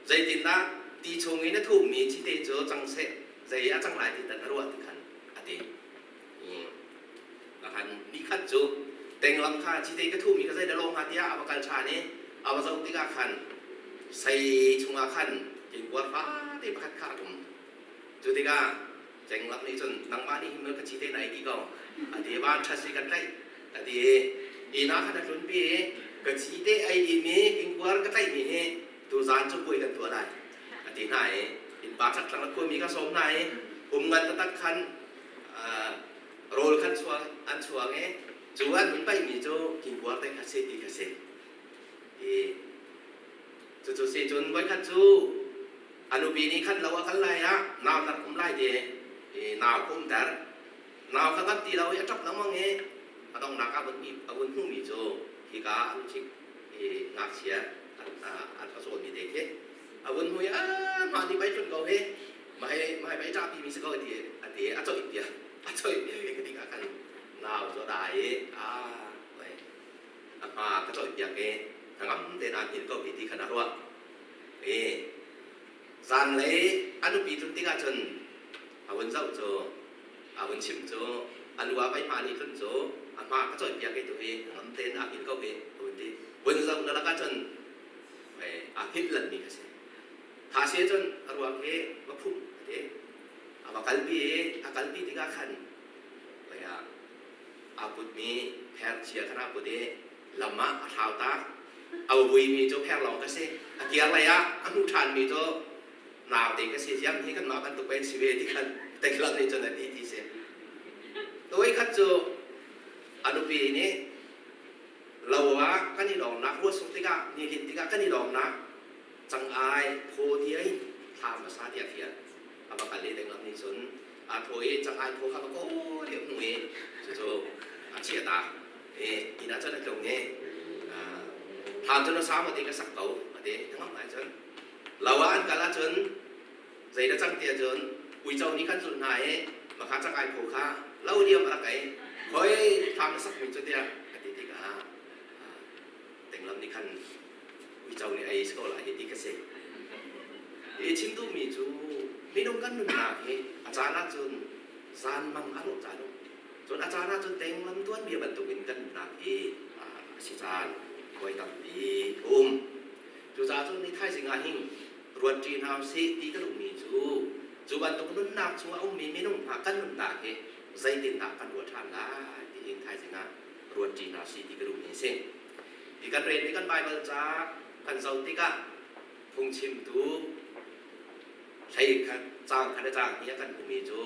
zeitindah ti chung i na thuhmi cite cu cang seh zei a cang lai ti tan a ruah ti khan a ti. Khan nikhat cu tenglam kha cite ka thuhmi kha zeidah lawng hnga tiah a va kal ṭhan i a va zoh tikah khan sei chungah khan kingkuar fak Cu tikah cenglam nih cun nangmah nih hin ka cite na ei ti ko. A ti van ṭhat si kan tlaih. A ti i inn ah khan a tlunpi i ka cite ei dimi ingpuar ka tlaihmi hi tuzaan cu puai kan tuah lai. A ti hna i innpa chakthlang le khuami kha sawm hna i um ngan taktak khan rawl khan chuang an chuang i cu an hun paihmi cu kingkuar te kha si ti kha si. I cucu si cun voikhat cu a nupi nih khan lo a kal lai ah nau tar kum lai ti i nau ka umter. Nau kha kan ti lo i a ṭap lengmang i a donghnak ah a vun hmuhmi cu hika an chik i ngakchia an a zawnmi te khi a vun hmu i ah mah nih pei tlun ko hi mah hi pei ṭahpi mi si ko ti a ti a coih piak a coih piak i tikah khan nau cu a dai i ah a hma ka coih piak i hnangam tein aa hngilh ko hi ti khan a ruah i zanlei a nupi tlun tikah cun a vun zoh cu a vun chim cu a lu ah pei hma nih tlun cu a hma ka coih piak i tu hi hnangam tein aa hngilh ko hi a vun ti vun zoh na lakah cun aa hngilh lanmi kha si tha si cun a ruak hi va phum a ti a va kalpi i a kalpi tikah khan aa putmi pher chia khan aa put i lam ah a thlau tak a vuimi cu pher lawng ka si a kiar lei ah a hmuh ṭhanmi cu naute ka si ziang hi kanmah bantuk pen si ve ti khan teklat nih cun a ti ti si toi khat cu a nupi nih lo ah kan i lawmnak ruah sung tikah ni lin tikah kan i lawmnak cangai phaw tiai thla hmasa tiah fial a va kal i denglam nih cun aa thaw i cangai phaw kha va kawl i a hmuh i cucu a chiah ta i inn ah cun a tlung i thlam cun a sa maw ti ka sak ko a ti hnangam ngai cun lo ah an kal ahcun zei na cang ti ahcun uico nih kan zulh hna i makha cangai phaw kha lo diam a rak ei khoi thlam na sakmi cu tiah a ti tikah tenglam nih khan uico nih ei si ko lai hi ti ka si. I chim duhmi cu minung kan nunnak hi a caan ahcun zanmang a lawh caan um. Cun a caan ahcun tenglam tuanbia bantukin kan nunnak hi a si caan voi tampi a um. Cucaah cun ni thaizing ah hin ruatṭi hna usih ti ka duhmi cu cu bantuk nunnak chungah a ummi minung hna kan nunnak hi zeitindah kan ruah ṭhan lai ti hin thaizing ah ruatṭi hna usih ti ka duhmi a si. Hi kan relmi kan Baibal ca kan zoh tikah phungchimtu hlei khat caang khat le caang hnih a kan hmuhmi cu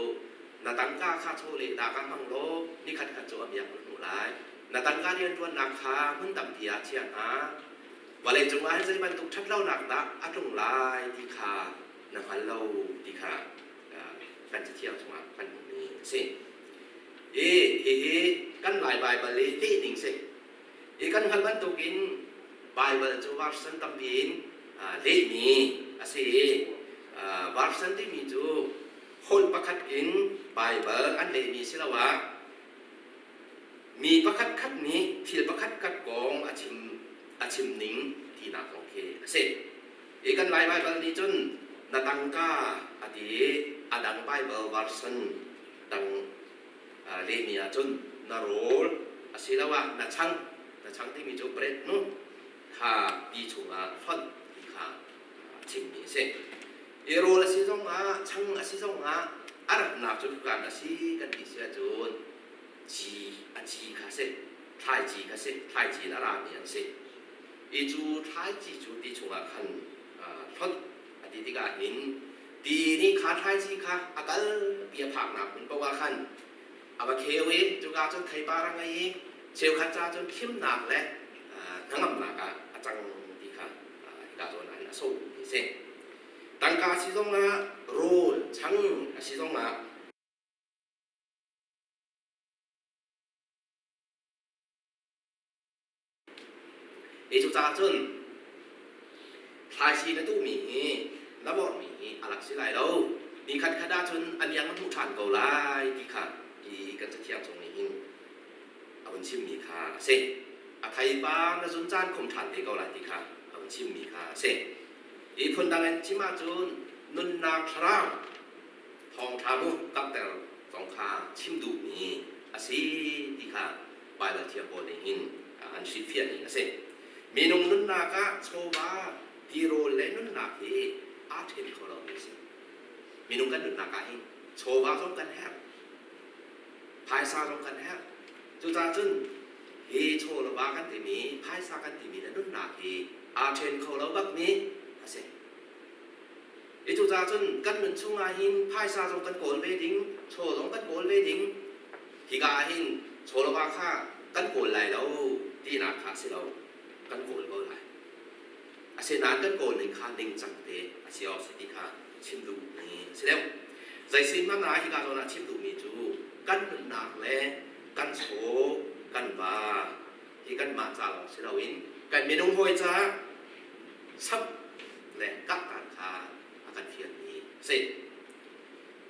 na tangka kha chawlehnak ah hmang law nikhat khat cu a miak na hmuh lai. Na tangka rianṭuannak kha hmun tampi ah chia hna. Vawleicung ah hin zei bantuk ṭhatlonak dah a tlung lai ti kha na hngal lo ti kha kan Cathiang chungah kan hmuhmi a si. Hi hihi kan Lai Baibal i lehning si. Hi kan hngalh bantukin Baibal cu version tampi in lehmi a si i version timi cu holh pakhat in Baibal an lehmi siloah mi pakhat khat nih thil pakhat khat kong a chim a chim ning tinak kong khi a si. Hi kan Lai Baibal nih cun na tangka a ti i a dang Baibal version dang lehmi ahcun na rawl asiloah na chang na chang timi cu bread nu kha ti chungah hlonh ti kha chimmi a si. I rawl a si zongah chang a si zongah a ratnak cu kan a si kan ti si ahcun ci a ci kha si thlaici kha si thlaici in a rami an si. I cu thlaici cu ti chungah khan hlonh a ti tikah hin Ti nih kha thlaici kha a kal ti a phaknak hmun paoh ah khan a va kheu i cuka cun theipar a ngei i cheukhat ca cun khimnak le hnangamnak ah a cang ti kha hika zawn ah hin a sawhmi a si. Tangka a si zongah rawl chang a si zongah Hi cucaah cun thlaisi na tuhmi hi na vorhmi hi a lak si lai lo. Ni khatkhat ahcun a miang na hmuh ṭhan ko lai ti kha hi kan Cathiang chung nih hin a vun chimmi kha a si. A theipa na zun caan khum ṭhan te ko lai ti kha a vun chimmi kha a si. Hi phundang in chim ahcun nunnak thlarau thawngṭha mu karhter zong kha chim duhmi a si ti kha Baibal thiang pawl nih hin an hrilhfiah ning a si. Minung nunnak ah chawva, tirawl le nunnak hi aa ṭhen kho lomi a si. Minung kan nunnak ah hin chawva zong kan herh, phaisa zong kan herh. Cucaah cun hi chaw le va kan timi, phaisa kan timi le nunnak hi aa ṭhen kho lo bakmi a si. I cucaah cun kan nun chungah hin phaisa zong kan kawl ve ding, chaw zong kan kawl ve ding. Hika ah hin chaw le va kha kan kawl lai lo tinak kha a si lo, kan kawl ko lai. Asinain kan kawl ning kha ningcang te a si awk si ti kha chim duhmi a si deuh. Zeisin hmanh ah hika zawn ah chim duhmi cu kan nunnak le kan chaw, kan va hi kanmah ca lawng si loin kan minung hawi caah sap le kahtan kha a kan fialmi a si.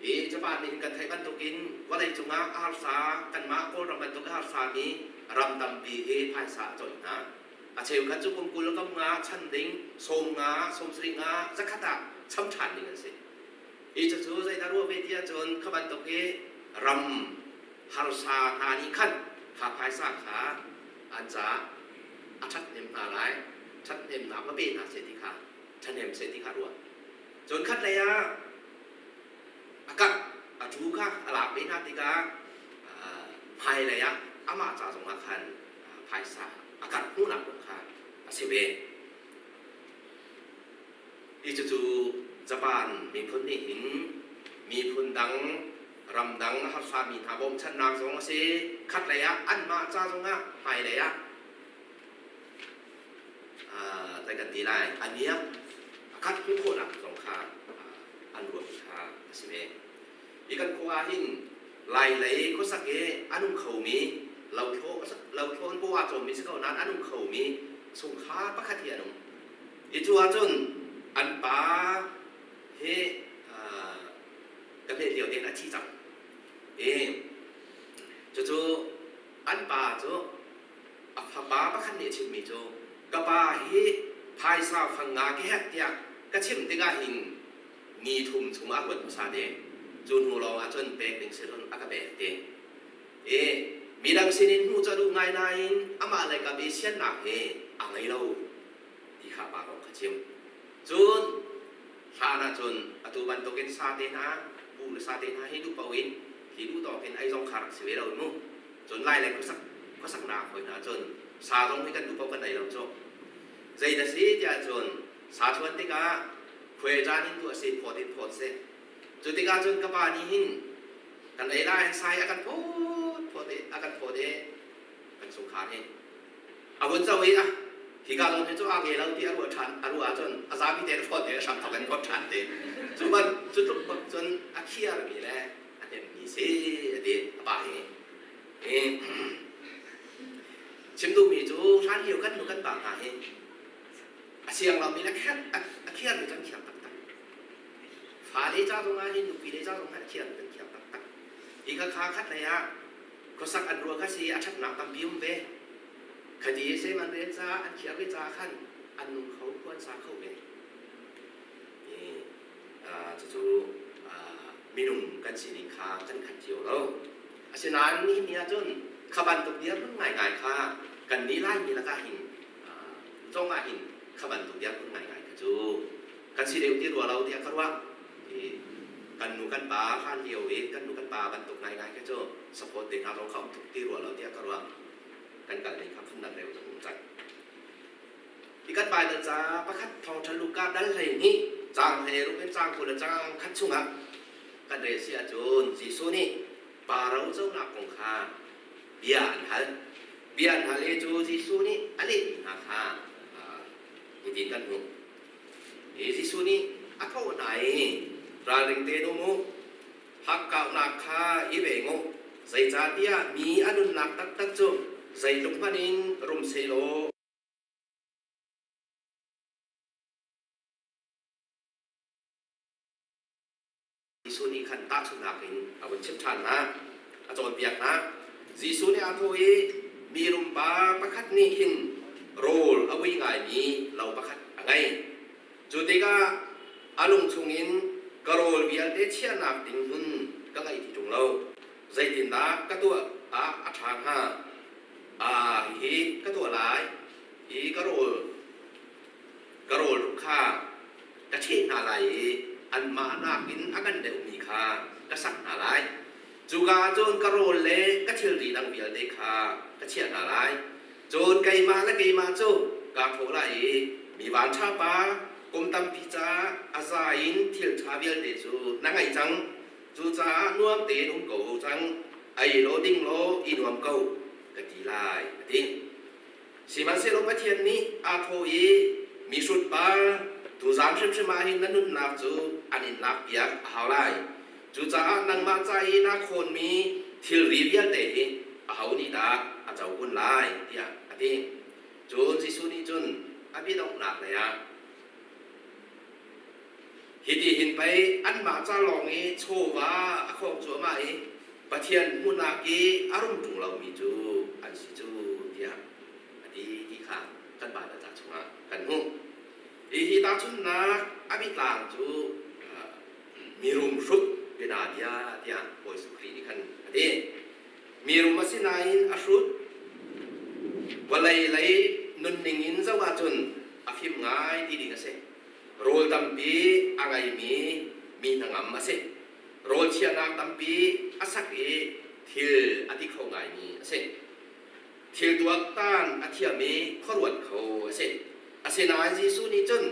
Hi Japan nih hin kan theih bantukin vawlei cungah a harsa kanmah Kawlram bantuk a harsami ram tampi hi phaisa a cawih hna. A cheukhat cu kum 20 kam nga chan ding, 50, 70, 100 ah cham ṭhan ding an si. Hi cucu zeidah ruah ve ti ahcun kha bantuk hi ram harsa hna nih khan kha phaisa kha an caah a ṭhathnem hna lai, ṭhathnemnak va pe hna seh ti kha ṭhahnem seh ti kha ruah. Cun khat lei ah a karh a ṭu kha a lak ve hna tikah hmailei ah amah ca zongah khan phaisa a karh hmuhnak kong kha a si ve. Hi cucu Japan miphun nih hin miphun dang ramdang a harsami hna bawmchannak zong a si. Khatlei ah anmah ca zongah hmailei ah zei kan ti lai a miak a khat hmuh khawhnak zong kha an ruahmi kha a si ve. Hi kan khua ah hin Lai lei khuasak i a nung khomi lothlawn paw aa cawmmi si ko nain a nung khomi chungkhar pakhat hi an um. Hi cu ahcun an pa hi ka hmet lio tein a thi cang. I cucu an pa cu a fapa pakhat nih a chimmi cu ka pa hi phaisa fang nga ka herh tiah ka chim tikah hin ni thum chung a ruat hmasa te. Cu hnu lawng ah cun pek ding si a ka pek te. I midang sinin hmuh ca duh ngai nain amah le kam i siannak hi a ngei lo ti kha pa kong kha chim. Cun hlan ahcun atu bantukin sa te hna, buh le sa te hna hi duh paoh in hi duh tawk in ei zong kha rak si ve lo mu. Cun lai le khuasak khuasaknak hoi hna cun sa zong hi kan duh paoh kan ei lo cu. Zei na si tiah cun sa chuan tikah khuai caan in tuah si phawt in phawt si. Cu tikah cun ka pa nih hin kan ei lai sai a kan phawt phawt i a kan phawt i kan chungkhar hi a vun zo i ah hika zawn hi cu aa nge lo ti a ruah ṭhan a ruah ahcun a zapi te phawt i a hram thawk in phawt ṭhan te cu ban cu tluk bak cun a khiarmi le a hnemmi si a ti a pa hi. Chim duhmi cu hlan lio kan nu kan pa hna hi a siang lomi le a khiarmi kan khiar taktak. Fale ca zongah hin nupi le ca zongah a khiarmi kan khiar taktak. Hi kha kha khat lei ah khuasak an ruah kha si a ṭhatnak tampi um ve. Khati seman rel caah an khiar ve caah khan an nung kho khuan sa kho ve. Cucu minung kan sining kha kan khat cio lo. Asinain nihin ni ahcun kha bantuk dirhmun ngaingai kha kan nih Laimi lakah hin zong ah hin kha bantuk dirhmun ngaingai kha cu kan si deuh ti rua lo tiah ka ruah. Kan nu kan pa hlan lio i kan nu kan pa bantuk ngaingai kha cu support te hna zong kha um tuk ti rua lo tiah ka ruah. Kan kal ning kha phundang deuh zong um cang. Hi kan Baibal ca pakhat thawngṭha Luka dal 12 caang 16 in caang 20 le caang khat chungah kan rel si ahcun Jesuh nih pa roconak kong kha bia an hal. Bia an hal i cu Jesuh nih a lehmi hna kha hitin kan hmuh. Hi Jesuh nih a thawh hna i ralring tein um u, hakkauhnak kha i veng u, zeicahtiah mi a nunnak taktak cu zeitluk hmanh in rum sehlaw Jesuh nih khan tahchunhnak in a vun chimh ṭhan hna, a cawnpiak hna. Jesuh nih aa thawh i mi rumpa pakhat nih hin rawl a ui ngaimi lo pakhat a ngei. Cu tikah a lung chungin ka rawl vialte chiahnak ding hmun ka ngei ti ṭung lo. Zeitindah ka tuah ah a ṭha hnga? Ah, hihi ka tuah lai i ka rawl ka rawl kha ka ṭheh hna lai i Anmah nakin a ngan deuhmi kha ka sak hna lai. Cuka ah cun ka rawl le ka thilri dang vialte kha ka chiah hna lai. Cun keimah le keimah cu kaa thawh lai i mi vanṭha pa, kum tampi ca a za in thil ṭha vialte cu na ngei cang. Cucaah nuam tein um ko cang, ei law ding law i nuam ko, ka ti lai, a ti. Sihmanhsehlaw Pathian nih aa thawh i, Mihrut pa, tuzaan hrimhrim ah hin na nunnak cu an in lakpiak a hau lai. Cucaah nangmah ca i naa khawnmi thilri vialte hi aho nih dah a co kun lai, tiah a ti. Cun Jesuh nih cun a biadonghnak lei ah, Hitihin pei anmah ca lawng i chawva a khawng cuahmah i Pathian hmuhnak i a rum ṭung lomi cu an si cu tiah a ti ti kha kan Baibal ca chungah kan hmuh. Hihi tahchunhnak a biatlang cu mirum hrut bianabia tiah Bawi Jesuh Khrih nih khan a ti. Mirum a si nain a hrut. Vawlei lei nunning in zoh ahcun a fim ngai ti ding a si. Rawl tampi a ngeimi mi hnangam a si. Rawl chiahnak tampi a sak i thil a ti kho ngaimi a si. Thil tuaktan a thiam i khuaruat kho a si. Asinain Jesuh nih cun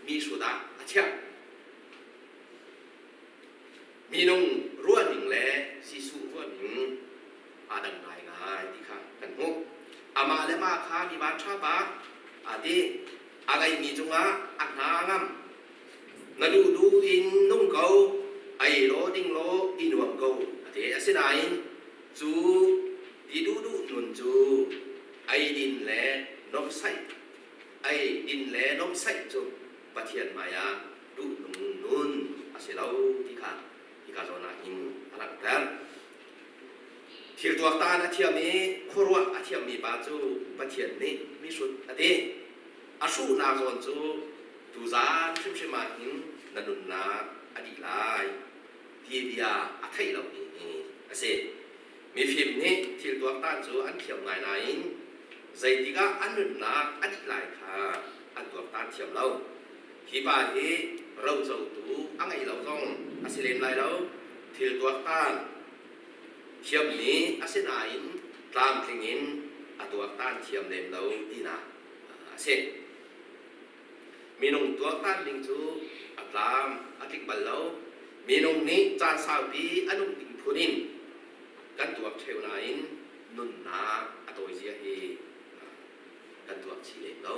mi hrut ah a chiah. Minung ruahning le Jesuh ruahning aa dang ngaingai ti kha kan hmuh. Amah le mah kha mi vanṭha pa aa ti. A ngeihmi cungah a hna a ngam. Na duh duh in nung ko, ei law ding law i nuam ko a ti. Asinain cu ti duhduh nun cu eidin le nuamhsaih eidin le nuamhsaih cu Pathian hmaiah duhnung nun a si lo ti kha hika zawn ah hin a langhter. Thil tuaktan a thiam i khuaruah a thiammi pa cu Pathian nih mihrut a ti. A hruhnak zawn cu tuzaan hrimhrim ah hin na nunnak a dih lai ti bia a theih lomi hi a si. Mifim nih thil tuaktan cu an thiam ngai nain zeitikah an nunnak a dih lai kha an tuaktan thiam lo. Hi pa hi rocotu a ngei lo zong a si lem lai lo. Thil tuaktan thiammi a si nain tlamtling in a tuaktan thiam lem lo tinak a si. Minung tuaktan ning cu a tlam a tling bal lo. Minung nih caan saupi a nung ding phun in kan tuak ṭheo nain nunnak a tawizia hi kan tuak chih lem lo.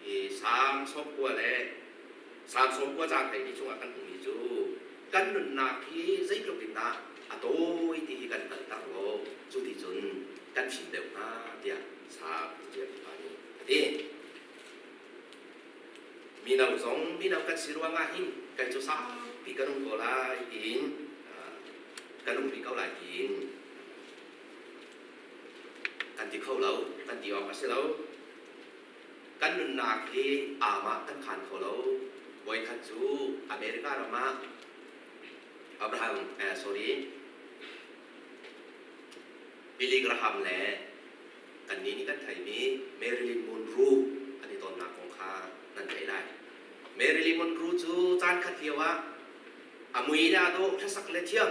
Hi Salm 90 le Salm 90 caang 12 chungah kan hmuhmi cu kan nunnak hi zeitluk in dah a tawi ti hi kan hngalh lo cu ti cun kan fim deuh hnga tiah Salm caṭialtu pa nih a ti. Mino zong mino kan si ruangah hin kan cu saupi kan um ko lai tiin kan um rih ko lai tiin kan ti kho lo, kan ti awk a si lo. Kan nunnak hi aamah kan khaan kho lo. Voikhat cu America ram ah Abraham, sorry, Billy Graham le kannih nih kan theimi Marilyn Monroe an i tonnak kong kha nan theih lai. Marilyn Monroe cu caan khat lio ah a mui le a dawh hlasak le thiam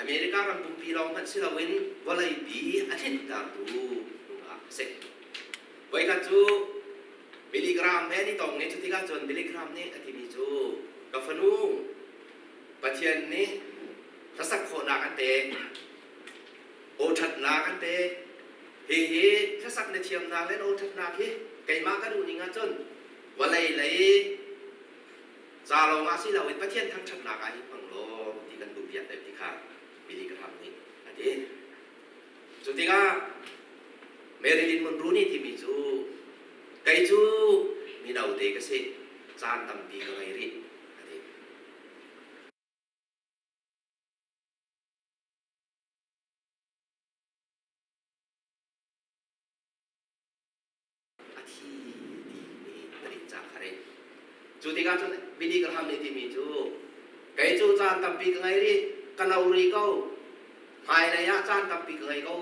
America ram pumpi lawng hmanh si loin vawleipi a tlintertu nungak a si. Voikhat cu Billy Graham he an i tong i cutikah cun Billy Graham nih a timi cu ka fanu Pathian nih hlasak khawhnak an pek, aw ṭhatnak an pek. Hihi hlasak na thiamnak le na aw ṭhatnak hi keimah ka duh ning ahcun vawlei lei Ca lawngah si loin Pathian thangṭhatnak ah hin hmang law ti kan duhpiak deuh ti kha Billy Graham nih a ti. Cu tikah Marilyn Monroe nih timi cu kei cu mino te ka si, caan tampi ka ngei rih a ti. A thi ti mi tadin ca kha re. Cu tikah cun Billy Graham nih timi cu kei cu caan tampi ka ngei rih, ka no rih ko, hmailei ah caan tampi ka ngei ko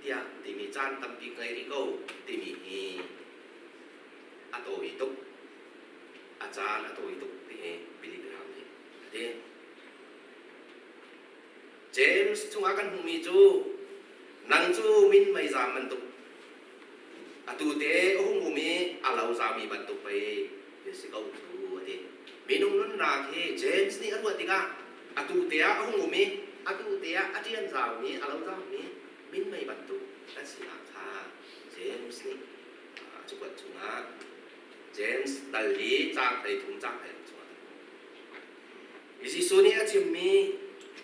tiah timi caan tampi ka ngei rih ko timi hi a tawi tuk. A caan a tawi tuk ti hi Billy Graham. James chungah kan hmuhmi cu nang cu min meizam bantuk atu te a hung um i a lo zami bantuk pei na si ko cu a ti. Minung nunnak hi James nih a ruah tikah atu te ah a hung um i atu te ah a ṭian zaumi a lo zaumi minmei bantuk kan sinak kha James nih a cakuat chungah James dal i caang 13 caang 13 chungah Jesuh nih a chimmi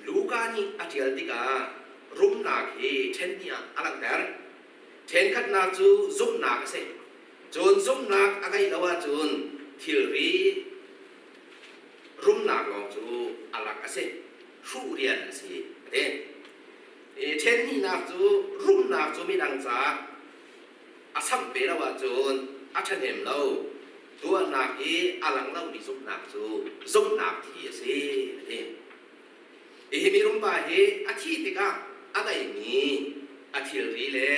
Luka nih a ṭial tikah rumnak hi ṭhen hnih ah a langhter. Ṭhenkhatnak cu zumhnak a si. Cun zumhnak a ngeih lo ahcun thilri rumnak lawng cu a lak a si. Hruh rian a si a ti. Ṭhen hnihnak cu rumnak cu midang caah a samh ve lo ahcun a ṭhahnem lo. Tuahnak i a lang lomi zumhnak cu zumhnak thi a si a ti. Hi mirumpa hi a thih tikah a ngeihmi a thilri le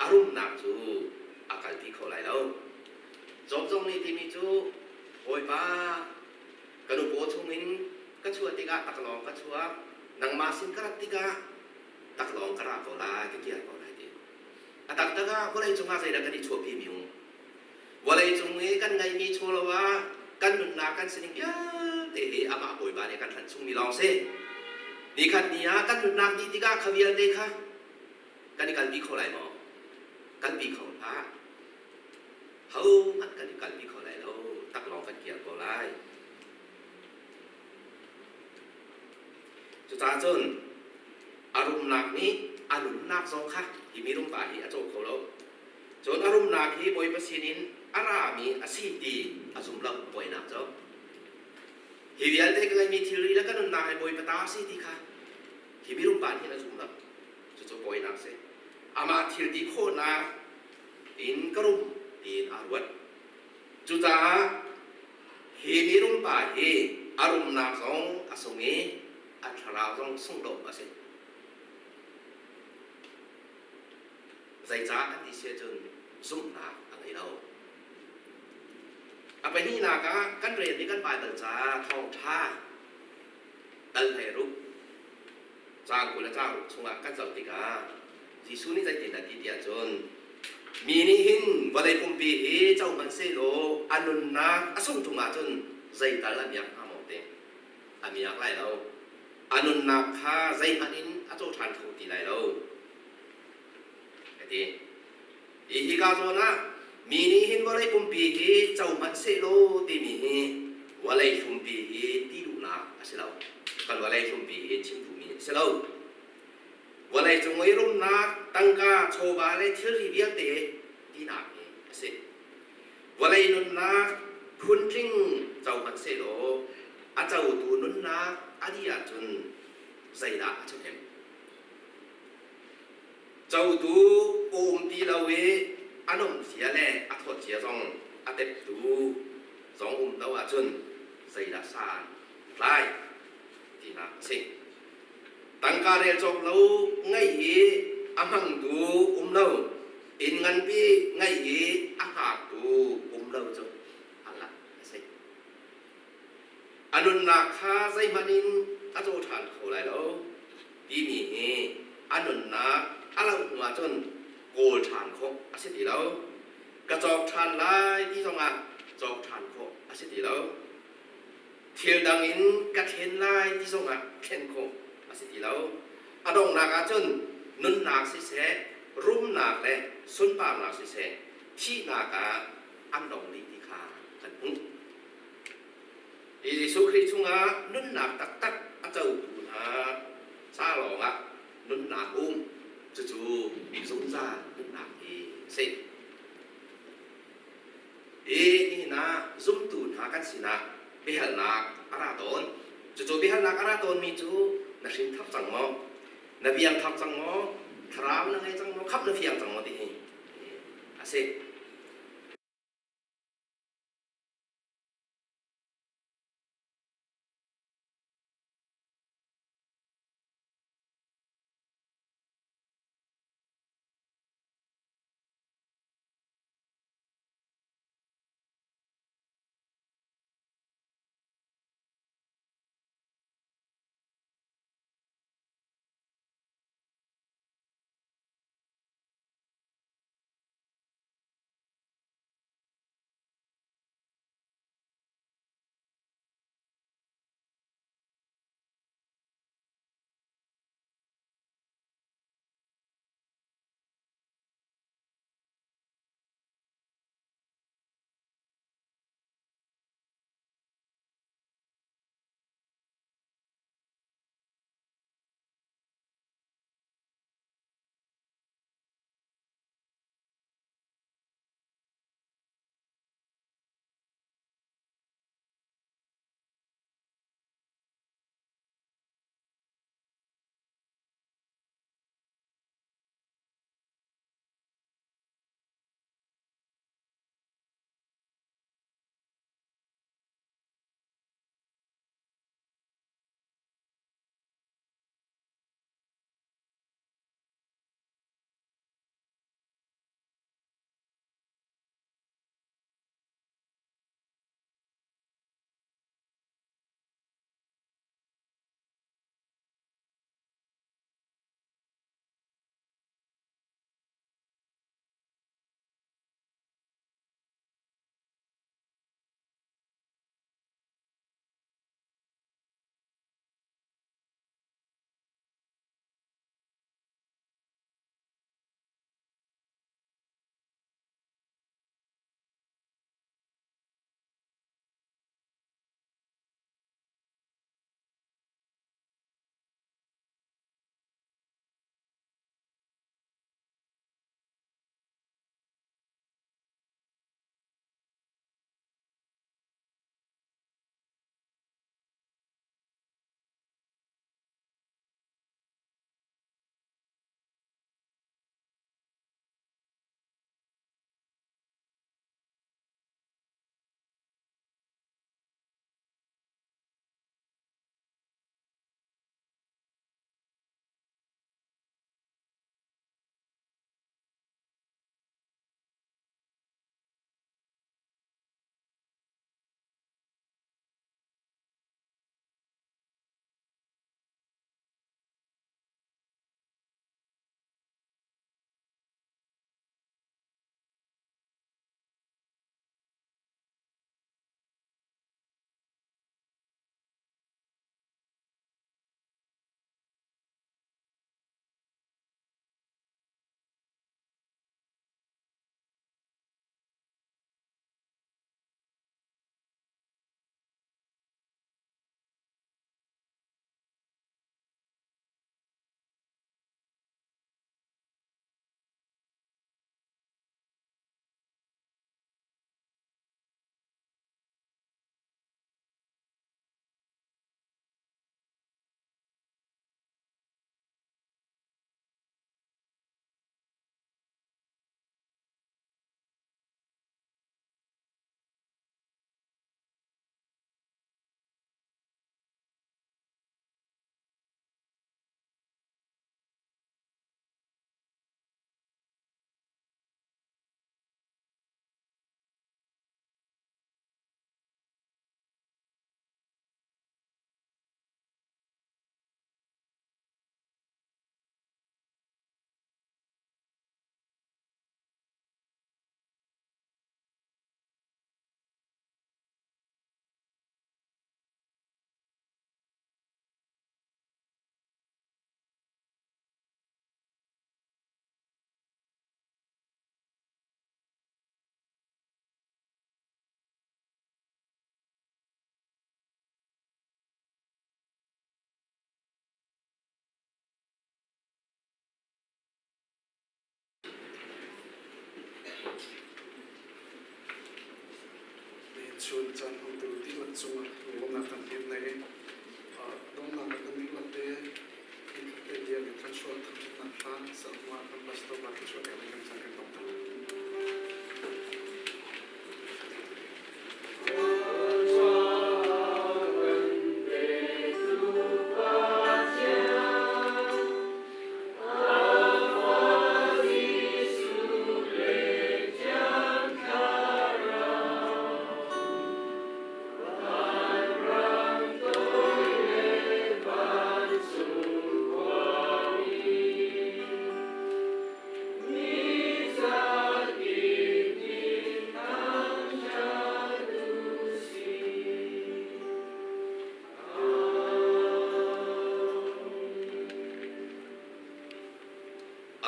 a rumnak cu a kalpi kho lai lo. Job zong nih timi cu Bawipa ka nu paw chungin ka chuah tikah taklawng ka chuak nangmah sin ka rat tikah taklawng ka ra ko lai ka kir ko lai ti. A taktak ah vawlei cungah zeidah kan i chuahpi mi um? Vawlei cung i kan ngeihmi chawlo ah kan nunnak kan sining vialte hi amah Bawipa nih kan hlanh chungmi lawng si. Nikhat ni ah kan nunnak dih tikah kha vialte kha kan i kalpi kho lai maw? Kalpi kho hlah. Hohmanh kan i kalpi kho lai lo. Taklawng kan kir ko lai. Cucaah cun a rumnak nih a nunnak zong kha hi mirumpa hi a caw kho lo. Cun a rumnak hi Bawipa sinin a rami a si ti a zum lo poinak cu. Hi vialte ka ngeihmi thilri le ka nunnak hi Bawipa ta a si ti kha hi mirumpa nih hin a zum lo. Cucu poinak a si. Amah thil ti khawhnak in ka rum tiin aa ruat. Cucaah hi mirumpa hi a rumnak zong a sung i a thlarau zong sungdawh a si. Zeicah kan ti si ahcun zumhnak a ngei lo. A pahnihnak ah kan relmi kan Baibal ca thawngṭha dal 16 caang 20 le caang ruk chungah kan zoh tikah Jesuh nih zeitindah ti ti ahcun mi nih hin vawlei pumpi hi co hmanh sehlaw a nunnak a sungh ṭung ahcun zeital a miak hnga maw ti a miak lai lo. A nunnak kha zeihmanh in a caw ṭhan kho ti lai lo. A ti. Hi hika zawn ah mi nih hin vawlei pumpi hi co hmanh sehlaw timi hi vawlei hlumpi hi ti duhnak a si lo. Kan vawlei hlumpi hi chim duhmi a si lo. Vawlei cung i rumnak, tangka, chawva le thilri vialte tinak hi a si. Vawlei nunnak phuntling co hmanh sehlaw a cotu nunnak a dih ahcun zeidah a ṭhahnem? Cotu um ti lo i a nomzia le a thawtzia zong a teptu zong um lo ahcun zeidah san a tlai tinak a si. Tangka rel cawk lo ngeih i a hmangtu um lo, inn nganpi ngeih i a hngaktu um lo cu a lak a si. A nunnak kha zeihmanh in a caw ṭhan kho lai lo timi hi a nunnak a loh hnu ahcun kawl ṭhan khawh a si ti lo. Ka cawk ṭhan lai ti zongah cawk ṭhan khawh a si ti lo. Thil dang in ka thlen lai ti zongah thlen khawh a si ti lo. A donghnak ahcun nunnak siseh, rumnak le sunparnak siseh, thihnak ah an dong dih ti kha kan hmuh. Jesuh Khrih chungah nunnak taktak a cotu hna ca lawngah nunnak um cucu zungzal nunnak hi a si. Hi nihin ah zumtu hna kan sinah biahalnak a ra tawn. Cucu biahalnak a ra tawnmi cu na hrin thar cang maw? Na biang thar cang maw? Thlarau na ngei cang maw? Khamh na fiang cang maw ti hi a si. Chun caan hmangtu dihlak cungah lunglawmhnak kan pek nei. Donghnak ah kan dihlak te inkhat te bia in thluachuah thangṭhatnak hla sahmuah kan pastor pa thluachuah pek ding kan caan kan dong ta.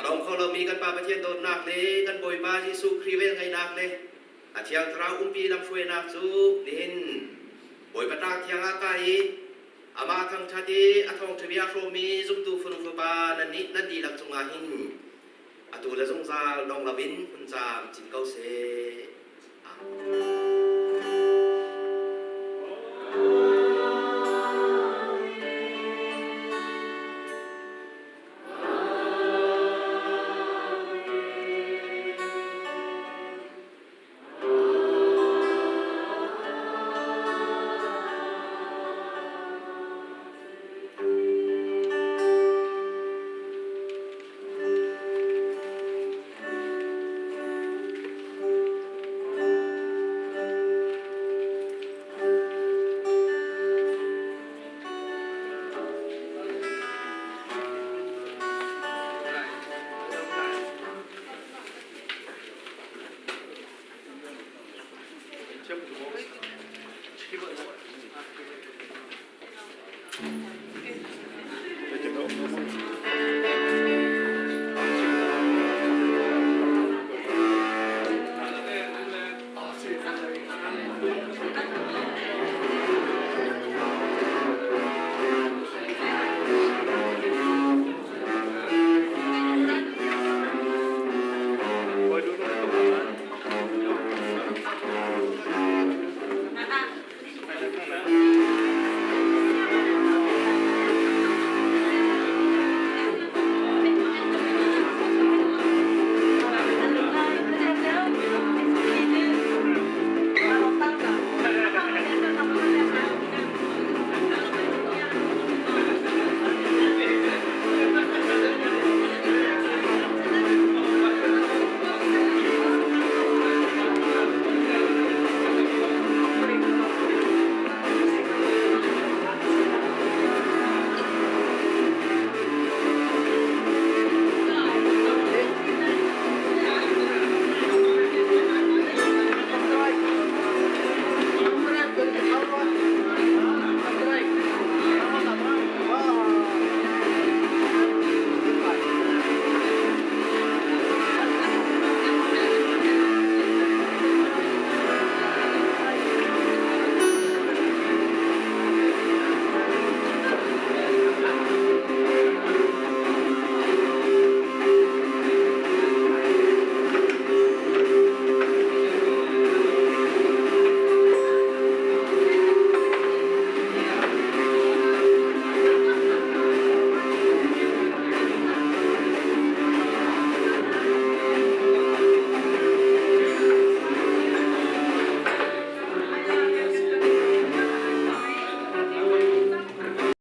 A dong kho lomi kan Pa Pathian dawtnak le kan Bawipa Jesuh Khrih velngeihnak le a Thiang Thlarau umpi lamhruainak cu nihin Bawipa tlak thiang ah kai i amah thangṭhat i a thawngṭha bia hrawmmi zumtu fanu fapa nan nih nan dihlak cungah hin atu le zungzal dong loin hun caam cin ko seh. Amen.